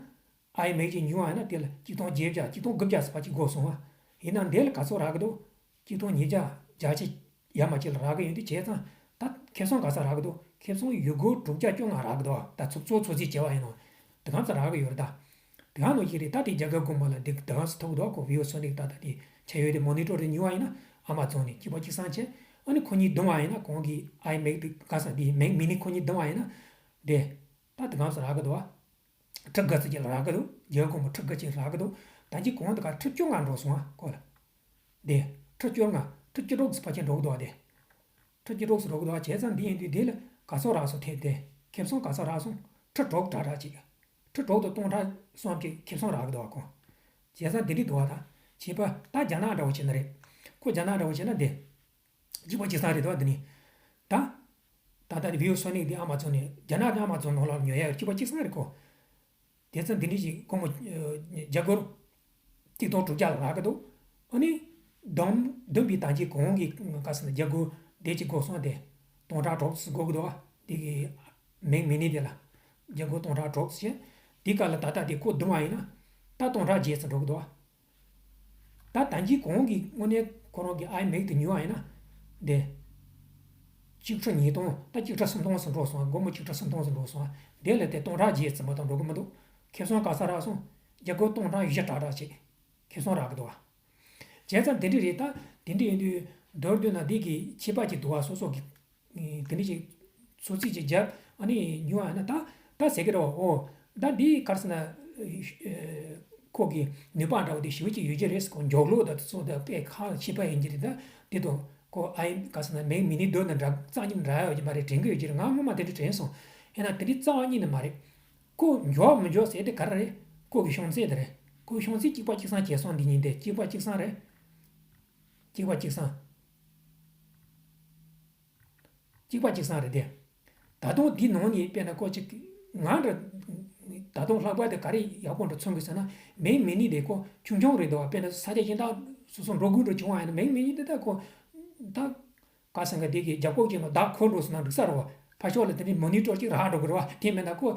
ཨའི་མེག་ཅིག་ཉོས་པ་ཡིན་ན་དེ་ལ་གཅིག་སྟོང་བརྒྱད་བརྒྱ། གཅིག་སྟོང་དགུ་བརྒྱ་ཟེར་བ་ཅིག་དགོས་སོང་ཨ། ཡིན་ན་འདི་ལ་ག་ཚོད་རག་གི་འདུག་གཅིག་སྟོང་ཉིས་བརྒྱ་བརྒྱད་ཅུ་ཡར་མར་ཅིག་ལ་རག་གི་ཡོད་དུས། བྱས་ཙང་ད་ཁེ་བཟང་ག་ཚོད་རག་གི་འདུག་ཁེ་བཟང་ཡུལ་སྒོར་དྲུག་བརྒྱ་བཅོ་ལྔ་རག་གི་འདུག་ད་ཚུགས་ཚོད་ཚོད་རྩིས་བྱས་པ་ཡིན་ནོ། དེ་ག་ཚོད་རག་གི་ཡོད་རེད་ད། དེ་ག་ནང་བཞིན་རེད། ད་དེ་རྒྱ་གར་དགོན་པ་ལ་འདི་དེ་ག་ཚོད་ཐུབ་ཀྱི་འདུག་ཁོ་བྷི་ཡོ་སོ་ནིག་ད་ལྟ་དེ་འཕྱར་གཡུག་དེ་མོ་ནི་ཊོར་དེ་ཉོས་པ་ཡིན་ན། ཨ་མ་ཛོན་ནས་གཅིག་པ་གཅིག་སང་བྱས། ཨ་ནི་ཁོ་གཉིས་བསྡོམས་པ་ཡིན་ན། གོང་གི་ཨའི་མེག་དེ་ག་ས་དེ་མེག་མི་ནི་ཁོ་གཉིས་བསྡོམས་པ་ཡིན་ན། དེ་ད་དེ་ག་ཚོད་རག་གི་འདུག་བ། ཁྲི་དགུ་ཙམ་ཅིག་ལ་རག་གི་འདུག་རྒྱ་གར་དགོན་པ་ཁྲི་དགུ་ཅིག་རག་གི་འདུག་ད་གིན་གོང་དེ་ག་ཁྲི་བཅོ་ལྔ་འགྲོ་སོང་ཨ་ཁོ་ལ། དེ་ཁྲི་བཅོ་ལྔ། ཁྲི་བཅུ་དྲུག་ཙམ་ཕལ་ཆེར་འགྲོ་གི་འདུག་བ། དེ་ཁྲི་བཅུ་དྲུག་ཙམ་འགྲོ་གི་འདུག་བ། བྱས་ཙང་འདི་ཡིན་དུས་འདི་ལ་ག་ཚོད་རག་སོང་། ཐེབས་དེ་ཁེ་བཟང་ག་ཚོད་རག་སོང་། ཁྲི་དྲུག་གྲ་གྲ་ཅིག་ཁྲི་དྲུག་དང་སྟོང་ཕྲག་གསུམ་ཅིག་ཁེ་བཟང་རག་གི་འདུག་བ་ཁོ། བྱས་ཙང་འདི་འདྲ་འདུག་བ། ད་བྱས་པ་ད་རྒྱ་ནག་འདྲ་བོ་བྱས་ན་རེད། ཁོ་རྒྱ་ནག་འདྲ་བོ་བྱས་ན་འདི། གཅིག་པ་གཅིག་སང་རེད་དོ། འདི་ནི། ད། ད་ལྟ་དེ་བྷི་ཡོ་སོ་ནིག་དེ་ཨ་མ་ཛོན་ནས། རྒྱ་ནག་གི་ཨ་མ་ཛོན་ནང་ལ་ཉོ་ཡ་ཡོད། གཅིག་པ་གཅིག་སང་རེད་ཁོ། དེ་ཚོ་འདི་འདྲ་ཞིག་སྒོར་མོ་ཨ་རྒྱ་སྒོར་གཅིག་སྟོང་དྲུག་བརྒྱ་ལ་རག་གི་འདུག་ཨ་ནི་བསྡོམས་བསྡོམས་པའི་ད་གིན་གོང་གི་ག་ཟེར་ན་རྒྱ་སྒོར་དེ་གཅིག་དགོས་སོང་། དེ་སྟོང་ཕྲག་དྲུག་ཙམ་དགོས་ཀྱི་འདུག་ཨ། དེ་གི་མེག་མི་ནི་དེ་ལ་རྒྱ་སྒོར་སྟོང་ཕྲག་དྲུག་ཙམ་བྱས། དེ་ག་ལ་ད་ལྟ་དེ་ཁོ་བསྡོམས་པ་ཡིན་ན་ད་སྟོང་ཕྲག་བརྒྱད་ཙམ་འགྲོ་གི་འདུག་ཨ། ད་ད་གིན་གོང་གི་དངོས་གནས་ཁོ་རང་གི་ཨའི་མེག་དེ་ཉོས་པ་ཡིན་ན། དེ། གཅིག་ཁྲི་ཉིས་སྟོང་། ད་གཅིག་ཁྲི་སུམ་སྟོང་ཙམ་འགྲོ་སོང་། སྒོར་མོ་གཅིག་ཁྲི་སུམ་སྟོང་ཙམ་འགྲོ་སོང་། དེ་ལ་དེ་སྟོང་ཕྲག་བརྒྱད་ཙམ་མ་གཏོགས་འགྲོ་གི་མི་འདུག་ཁེ་བཟང་ག་ཚོད་རག་སོང་། རྒྱ་སྒོར་སྟོང་ཕྲག་བཞི་གྲ་གྲ་ཅིག་ཁེ་བཟང་རག་གི་འདུག་བ། བྱས་ཙང་དེ་འདྲ་རེད། ད་དེ་འདྲ་ཡིན་དུས་མདོར་བསྡུས་ན་འདི་གི་ཁྱད་པར་ཅིག་འདུག་བ། སོ་སོ་གི་དེ་འདྲ་ཅིག་ཚོད་རྩིས་ཅིག་བརྒྱབ། ཨ་ནི་ཉོ་བ་ཡིན་ན་ད་ད་ཟེར་གི་རེད་བ། འོ་ད་འདི་ག་རེ་ཟེར་ན། ཨ་ ཁོ་གི་ནུས་པ་འདྲ་བོ་དེ་ཞེ་པོ་ཅིག་ཡོད་ཀྱི་རེད། ཁོ་མགྱོགས་ལོག་དང་དེ་ཚོ་དང་དཔེ་ཁག་ཆེ་བ་ཡིན་གྱི་རེད། ད་དེ་དང་ཁོ་ཨ་ཡིན་ག་ཟེར་ན་མིག་མི་ནི་སྡོད་ན་འདྲ་རྩ་ཉིད་འདྲ་ཡོད་ཀྱི་མ་རེད་དྲན་གི་ཡོད་ཀྱི་རེད། ང་སྔོན་མ་དེ་འདྲ་དྲན་སོང་། ཡིན་ན་དེ་འདྲའི་རྩ་བ་ཉིད་ནས་མ་རེད། ཁོ་མགྱོགས་མི་མགྱོགས་ཟེར་དེ་ག་རེ་རེད། ཁོ་གི་ཤོང་ཚད་དེ་རེད། ཁོ་གི་ཤོང་ཚད་གཅིག་པ་གཅིག་སང་བྱས་སོང་འདི་གཉིས་དེ་གཅིག་པ་གཅིག་སང་རེད། གཅིག་པ་གཅིག་སང་། གཅིག་པ་གཅིག་སང་རེད་དེ། ད་དུང་འདི་ནང་ནས་དཔེར་ན་ཁོ་གཅིག་ང་འདྲ། ད་དུང་ལྷག་པར་དུ་ག་རེ་ཡག་པོ་འདྲ་མཚོན་གི་ཟེར་ན། མིག་མི་ནི་དེ་ཁོ་ཆུང་ཆུང་རེད་འདུག་དཔེར་ན་ས་ཆ་གཞན་དག་སོ་སོ་འགྲོ་དགོས་འགྲོ་བྱུང་བ་ཡིན་ན་མིག་མི་ནི་དེ་ད་ཁོ་ད་ག་ཟེར་ག་དེ་གི་རྒྱབ་ཁོག་ཅིག་ནང་བདག་འཁོར་འགྲོ་སོང་ན་འགྲིག་ས་རེད་བ། ཕར་ཕྱོགས་ལ་དེ་ནས་མོ་ནི་ཊར་ཅིག་རག་འགྲོ་གི་རེད་བ། དེ་མིན་ན་ཁོ་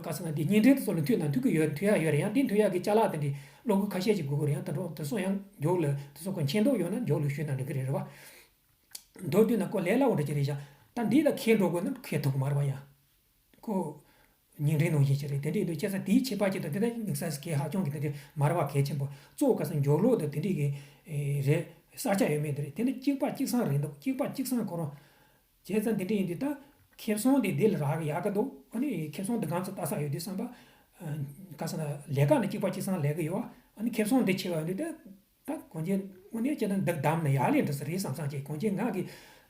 ག་ཟེར་ན་དེ་བརྙན་འཕྲིན་དེ་ཚོ་ལ་མཐུད་ན་མཐུད་གི་ཡོད། མཐུད་ཡ་ཡོད་རེད། ཡང་དེ་མཐུད་ཡ་གི་ཅ་ལག་དེ་འདྲའི་གློག་སྒུལ་ཁ་ཤས་ཅིག་དགོས་གི་རེད། ཡང་དེ་འདྲ་དེ་ཚོ་ཡང་མགྱོགས་ལ་དེ་ཚོ་ཁོ་མཁྱེན་མདོག་ཡོད་ན་མགྱོགས་ལ་ཞུས་ན་འགྲིག་གི་རེད་རེད་བ། མདོར་བསྡུས་ན་ཁོ་ལས་སླ་བོ་འདྲ་ཅིག་རེད་ཤག་ད་འདི་ལ་ཁེལ་འགྲོ་དགོས་ན་ཁེལ་ཐུབ་གི་མ་རེད་བ། ཡང་ཁོ་བརྙན་འཕྲིན་ནང་བཞིན་ཞིག་རེད། དེ་འདྲ་ཡིན་དུས་ཁྱེད་ཚ་དེའི་ཁྱད་པར་ཅིག་དང་དེ་ལྟར་དམིགས་བསལ་གྱི་ཧ་ཅང་གི་དེ་འདྲ་མ་རེད་བ། གལ་ཆེན་པོ་གཙོ་བོ་ག་ཟེར་མགྱོགས་ལོག་དང་དེ་འདྲའི་གི་ཨེ་རེད། གསར་ཆ་ཡོད་མེད་དེ་རེད། དེ་འདྲ་གཅིག་པ་གཅིག་སང་རེད་འདུག་གཅིག་པ་གཅིག་སང་ཁོ་རང་བྱས་ཙང་དེ་འདྲ་ཡིན་དུས་ད་ཁེ་བཟང་དེ་དེ་ལ་རག་གི་ཡག་གི་འདུག་ཨ་ནི་ཁེ་བཟང་འདི་གང་ཚོད་ལྟ་ས་ཡོད་དུས་བསམ་པ། ཨ་ག་ཟེར་ན་ལས་ཀ་ནི་གཅིག་པ་གཅིག་སང་ལས་གི་ཡོད། ཨ་ནི་ཁེ་བཟང་འདི་ཆེ་བ་ཡོད་དུས་ད། ད་གོང་ཆེན་དངོས་གནས་བྱས་ན་འདི་བདམས་ན་ཡག་ལས་འགྲོ་ས་རེད་བསམ་བསམ་བྱས། གོང་ཆེན་ང་གི་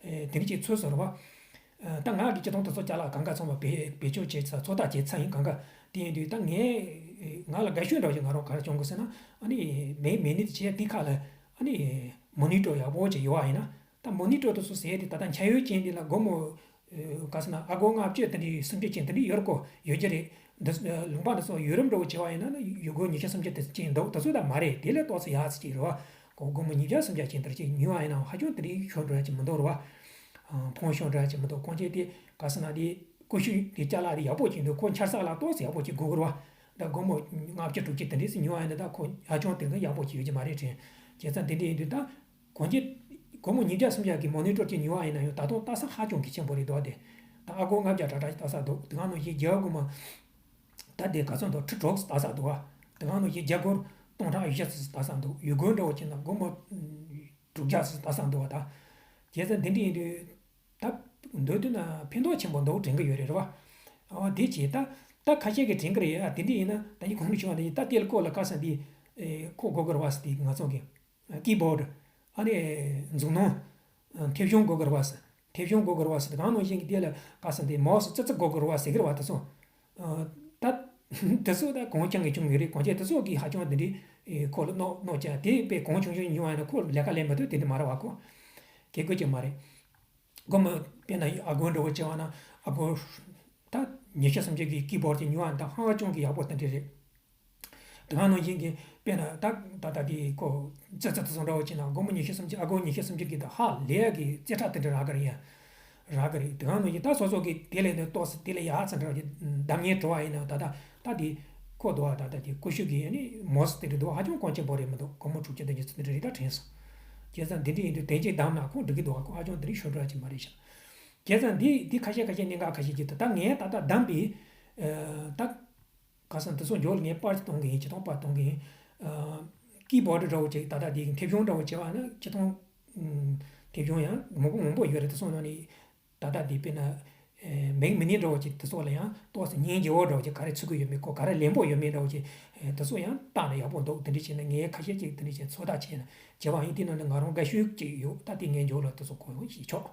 ཨེ་དེ་འདྲ་ཅིག་ཚོད་ཟོར་བ། ཨ་ད་ང་གི་སྤྱི་བཏང་དུ་ཚོ་ཅ་ལག་གང་ག་ཚང་མ་བེད་བེད་སྤྱོད་བྱས་ཚ་ཚོད་ལྟ་བྱས་ཚ་ཡིན། གང་ག་དེ་ཡིན་དུས་ད་ངས་ང་ལ་དགའ་ཤོས་འདྲ་བ་ཞིག་ང་རང་ག་རེ་བྱུང་གི་ཟེར་ན། ཨ་ནི་མེ་མེ་ནི་དེ་བྱས་དེ་ཁ་ལ་ཨ་ནི་མོ་ནི་ཊར་ཡག་པོ་ཅིག་ཡོད་བ་ཡིན་ན། ད་མོ་ནི་ཊར་དེ་ཚོ་ཟེར་དེ་ད་ལྟ་འཆར་ཡོད་ཅན་དེ་ལ་སྒོར་མོ། ཨ་ག་ཟེར་ན་ཨ་སྒོར་ལྔ་བཅུ་དེ་འདྲའི་སུམ་ཅུ་ཅན་དེ་འདྲའི་ཡོད་རེད་གོ། ཡོད་ཀྱི་རེད། འདི་ལུང་པ་འདི་ཚོ་ཡུལ་རབས་འདྲ་བོ་བྱས་པ་ཡིན་ན་ནི་ཡུལ་སྒོར་ཉི་ཤུ་སུམ་ཅུ་དེ་ཅན་འདུག་དེ་ཚོ་ད་མ་རེད། དེ་ལས་ཏོག་ཙམ་ཡག་ཙམ་ཅིག་རེད་བ། སྒོར་སྒོར་མོ་ཉིས་བརྒྱ་སུམ་བརྒྱ་ཅན་དེ་ཅིག་ཉོས་པ་ཡིན་ན་ཧ་ཅང་དེ་འདྲའི་ཤོར་འགྲོ་ཡ་ཅིག་མི་འདུག་རེད་བ། ཕོན་ཤོར་འགྲོ་ཡ་ཅིག་མི་འདུག་གོང་ཆེ་དེ་ག་ཟེར་ན་དེ་ཀུ་ཤུ་དེ་ཅ་ལག་དེ་ཡག་པོ་ཅིག་འདུག་ཁོ་འཆར་ས་ལ་ཏོག་ཙམ་ཡག་པོ་ཅིག་དགོས་ཀྱི་རེད་བ། ད་སྒོར་མོ་ལྔ་བཅུ་དྲུག་ཅུ་དེ་འདྲས་སུ་ཉོས་པ་ཡིན་ན་ད་ཁོ་ཧ་ཅང་དེ་འདྲ་ཡག་པོ་ཅིག་ཡོད་ཀྱི་མ་རེད་དྲན། བྱས་ཙང་དེ་འདྲ་ཡིན་དུས་ད། གོང་ཆེ། སྒོར་མོ་ཉིས་བརྒྱ་སུམ་བརྒྱ་གི་མོ་ནི་ཊར་ཅིག་ཉོས་པ་ཡིན་ན་ཡང་ད་དུང་ལྟ་ས་ཧ་ཅང་གལ་ཆེན་པོ་རེད་འདུག་སྟེ། ད་ཨ་སྒོར་ལྔ་བརྒྱ་གྲ་གྲ་ཅིག་ལྟ་ས་འདུག་དེ་ག་ནང་བཞིན་རྒྱ་སྒོར་མོ་ད་དེ་ག་ཚོད་འདུག་ཁྲི་དྲུག་ཙམ་ལྟ་ས་འདུག་བ། དེ་ག་ནང་བཞིན་རྒྱ་སྒོར་སྟོང་ཕྲག་བཞི་ཙམ་ལྟ་ས་འདུག་ཡུལ་སྒོར་འདྲ་བོ་བྱས་ན་སྒོར་མོ་དྲུག་བརྒྱ་ཙམ་ལྟ་ས་འདུག་བ་ད། བྱས་ཙང་དེ་འདྲ་ཡིན་དུས། ད། མདོར་བསྡུས་ན་ཕན་ཐོགས་ཆེན་པོ་འདུག་དྲན་གི་ཡོད་རེད་རེད་བ། ཨ་དེ་བྱས་ད། ད་ཁ་ཤས་ཀྱིས་དྲན་གི་རེད། ཨ་དེ་འདྲ་ཡིན་ན་ད་ཡིན་གོང་ནས་ཞུས་པ་ནང་བཞིན་ད་དེ་ལ་ཁོ་ལ་ག་ཟེར་འདི། ཨེ་ཁོ་དགོས་གི་རེད་བ་ཟེར་འདི་ང་ཚོ་གི། ཀི་བོར་ཌི། ཨ་ནི། མཛུབ་གནོན། མཐེབ་གཞོང་དགོས་གི་རེད་བ་ཟེར། མཐེབ་གཞོང་དགོས་གི་རེད་བ་ཟེར། གང་ནང་བཞིན་གྱི་དེ་ལ་ག་ཟེར་འདི་མའོ་སི་ཙི་ཙི་དགོས་གི་རེད་བ་ཟེར་གི་རེད་བ་དེ་ཚོ། ད། དེ་ཚོ་ད་གོང་ཆུང་གི་ཆུང་ཡོད་རེད། གོང་ཆེ་དེ་ཚོ་གི་ཧ་ཅང་དེ་འདྲའི་ཁོ་ལ་གནོད་གནོད་ཅག་དེ་དཔེ་གོང་ཆུང་ཆུང་ཉུང་བ་ཡིན་ན་ཁོ་ལས་ཀ་ལས་མི་ཐུབ་དེ་འདྲ་མ་རེད་བ་ཁོ། གལ་དགོས་ཀྱི་མ་རེད། སྒོར་མོ་དཔེར་ན་ཨ་སྒོར་འདྲ་བོ་བྱས་པ་ན་ཨ་སྒོར། ད་ཉི་ཤུ་སུམ་ཅུ་གི་ཀི་བོར་ཌི་ཅིག་ཉོ་བ་ད་ཧང་ཅང་གི་ཡག་པོ་དེ་འདྲ་རེད། དེ་ག་ནང་བཞིན་གྱི་དཔེར་ན་ད་ད་ལྟ་དེ་ཁོ་ཙི་ཙི་དེ་ཚོ་འདྲ་བོ་བྱས་ན་སྒོར་མོ་ཉི་ཤུ་སུམ་ཅུ་ཨ་སྒོར་ཉི་ཤུ་སུམ་ཅུ་གི་ད་ཧ་ལས་ཀྱི་རྩེ་ཁྲ་དེ་འདྲ་རག་གི་རེད་ཡ། རག་གི་རེད། དེ་ག་ནང་བཞིན་ད་སོ་སོ་གི་དེ་ལས་ནི་ཏོག་ཙམ་དེ་ལས་ཡག་ཙམ་འདྲ་བོ་ཅིག་བདམས་ཉན་བྲོ་བ་ཡིན་ན་ད་ད་ད་དེ་ཁོ་འདུག་བ། ད་ད་དེ་ཀུ་ཤུ་གི་ནི་མོ་སི་དེ་འདྲ་འདུག་བ། ཧ་ཅང་གོང་ཆེན་པོ་རེད་མི་འདུག་སྒོར་མོ་དྲུག་ཅུ་དང་ཉི་ཤུ་དེ་འདྲ་རེད་ད་དྲན་སོང་། བྱས་ཙང་འདི་འདྲ་ཡིན་དུས་དེ་གཅིག་བདམས་ན་ཁོང་འགྲིག་གི་འདུག་བ། ཁོ་ཧ་ཅང་དེ་རིང་ཤོར་འགྲོ་ཡ་ཅིག་མ་རེད་ཤག་བྱས་ཙང་འདི་འདི་ཁ་ཤས་ཁ་ཤས་གནད་འགག་ཁ་ཤས་ཅིག་འདུག་ད་ངས་ད་ལྟ་བདམས་པའི་ཨ་ད་ག་ཟེར་དེ་ཚོ་མགྱོགས་ལ་ངས་པར་ཅིག་གཏོང་གི་ཡིན། ཅི་ཐོང་པར་གཏོང་གི་ཡིན། ཨ་ཀི་བོར་ཌི་འདྲ་བོ་ཅིག་ད་ལྟ་འདི་མཐེབ་གཞོང་འདྲ་བོ་བྱས་པ་ན་ཅི་ཐོང་། ཨ་མཐེབ་གཞོང་ཡང་མང་པོ་མང་པོ་ཡོད་རེད། དེ་ཚོ་ནང་ནས་ད་ལྟ་འདི་དཔེར་ན་ཨ་མེག་མི་ནི་འདྲ་བོ་ཅིག་དེ་ཚོ་ལ་ཡང་ཏོག་ཙམ་སྙིང་རྗེ་བོ་འདྲ་བོ་ཅིག་ག་རེ་ཚུད་ཀྱི་ཡོད་མེད་ཁོ་ག་རེ་ལེན་པོ་ཡོད་མེད་འདྲ་བོ་ཅིག་ཨ་དེ་ཚོ་ཡང་བལྟས་ན་ཡག་པོ་འདུག་དེ་འདྲ་བྱས་ན་ངས་ཁ་ཤས་ཅིག་དེ་འདྲ་བྱས་ཚོད་ལྟ་བྱས་ན་བྱས་པ་ཡིན། དེ་ནང་ནས་ང་རང་དགའ་ཤོས་ཅིག་ཡོད། ད་དེ་ངས་མགྱོགས་ལ་དེ་ཚོ་གོ་ཡོང་ཞིག་ཆོག་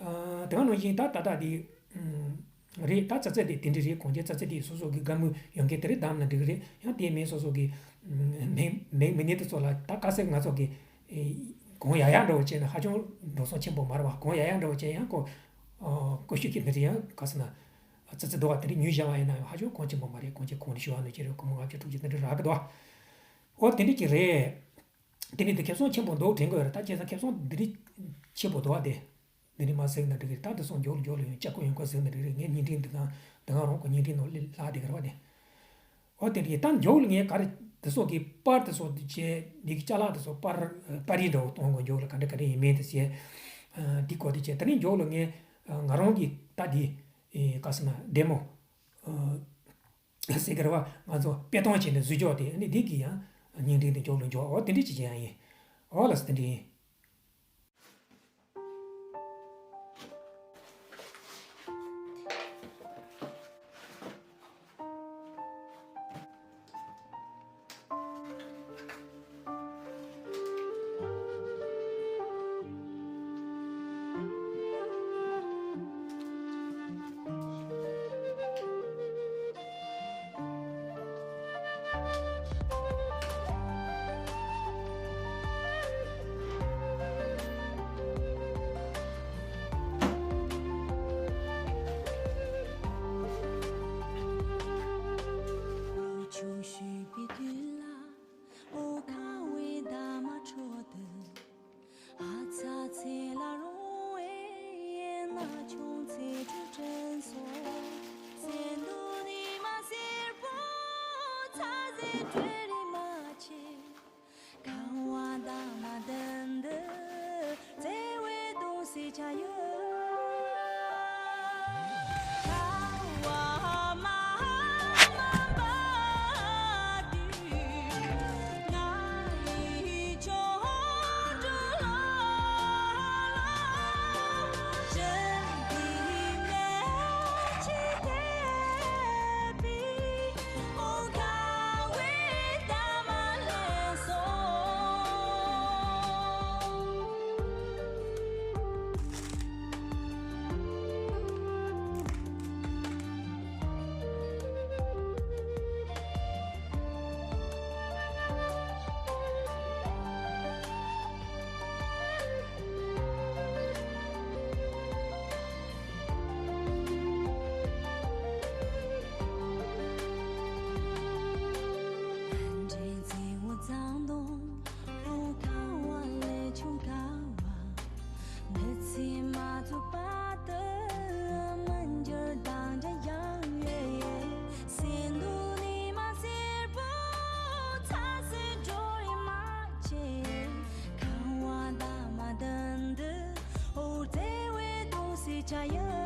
ཨ་དེ་ག་ནང་བཞིན་ད་ད་ལྟ་འདི། ཨ། རེད། ད་ཙི་ཙི་དེ་དེ་འདྲ་རེད། གོང་ཆེན་ཙི་ཙི་དེ་སོ་སོ་གི་དགའ་མོས་ཡོང་མཁན་དེ་རེད། བདམས་ན་འགྲིག་གི་རེད། ཡང་དེ་མིན་སོ་སོ་གི་མེག་མེག་མི་ནི་དེ་ཚོ་ལ་ད་ག་ཟེར་ང་ཚོ་གི་གོང་ཡག་ཡག་འདྲ་བོ་བྱས་ན་ཧ་ཅང་འགྲོ་སོང་ཆེན་པོ་མ་རེད་བ། གོང་ཡག་ཡག་འདྲ་བོ་བྱས་ཡང་ཁོ་ཀུ་ཤུ་གི་འདི་རེད། ཡང་ག་ཟེར་ན་ཙི་ཙི་འདུག་བ། དེ་འདྲ་ཉོས་བཞག་པ་ཡིན་ན་ཡང་ཧ་ཅང་གོང་ཆེན་པོ་མ་རེད། གོང་ཆེན་གོང་ནས་ཞུ་བ་ནང་བཞིན་རེད། སྒོར་མོ་ལྔ་བཅུ་དྲུག་ཅུ་དེ་འདྲ་རག་གི་འདུག་བ། འོ་དེ་འདྲ་ཅིག་རེད། དེ་ནས་དེ་ཁེ་བཟང་ཆེན་པོ་འདུག་དྲན་གི་ཡོད་རེད། ད་བྱས་ཙང་ཁེ་བཟང་འདི་རིགས་ཆེ་པོ་འདུག་བ་དེ། འདི་རིགས་མ་གཟིགས་ན་འགྲིག་གི་རེད། ད་དེ་སོང་མགྱོགས་ལ་མགྱོགས་ལ་ཡོང་ལྕགས་སྐུ་ཡོང་སྐུ་གཟིགས་ན་འགྲིག་གི་རེད། ངས་བརྙན་འཕྲིན་འདི་གང་འདི་གང་རང་གི་བརྙན་འཕྲིན་ནང་སླེབས་ལྷག་བསྡད་གི་རེད་བ་དེ། འོ་དེ་འདྲ་ཡིན། ད་མགྱོགས་ལ་ངས་ག་རེ་དེ་སོགས་ཀྱི་པར་དེ་སོགས་དེ་བྱས། འདི་གི་ཅ་ལག་དེ་སོགས་པར་པར་རིས་འདྲ་བོ་གཏོང་དགོས། མགྱོགས་ལ་ག་འདྲ་ག་འདྲ་ཡིན་མིན་དེ་བྱས། འདི་སྐོར་དེ་བྱས། དེ་ནས་མགྱོགས་ལ་ངས་ང་རང་གི་ད་འདི་ག་ཟེར་ན་ཌེ་མོ། ཟེར་གི་རེད་བ། ང་ཚོ་དཔེ་སྟོན་བྱས་ནས་བཟོས་ཆོག་དེ་ནི་འདི་གི་ཡང་བརྙན་འཕྲིན་དེ་མགྱོགས་ལ་མགྱོགས། འོ་དེ་འདྲ་ཅིག་ཅན་ཡང་ཡིན། འོ་ལགས་སོ། དེ་འདྲ་ཡིན། ཁང་བ་དང་མ་ལྡན་འདི་བརྩེ་བའི་གདུང་སེམས་ཆ་ཡོད། ཁ་བ་མ་མ་པ་དུས་ང་ཡི་ཆོ་འགྲུལ་ལ་ལ་ཞིག་གི་མེ་ཆི་དེ་པི་ཨོ་ཁ་བའི་ད་མ་ལེན་སོང་། འདྲེན་ཚེ་འུ་ཚང་དང་ལོ་ཁ་བ་ལས་ཆུང་ཁ་བ། མི་ཚེ་མ་ཐུབ་པ་དུ་མི་འགྱུར་དང་འདྲ་ཡང་ཡོད། སེམས་སྡུག་ནི་མ་སེར་པོ་ཚ་སེ་འགྲོ་ཡི་མ་ཆེ། ཁང་བ་དང་མ་ལྡན་འདི་འོ་བརྩེ་བའི་གདུང་སེམས་ཆ་ཡོད།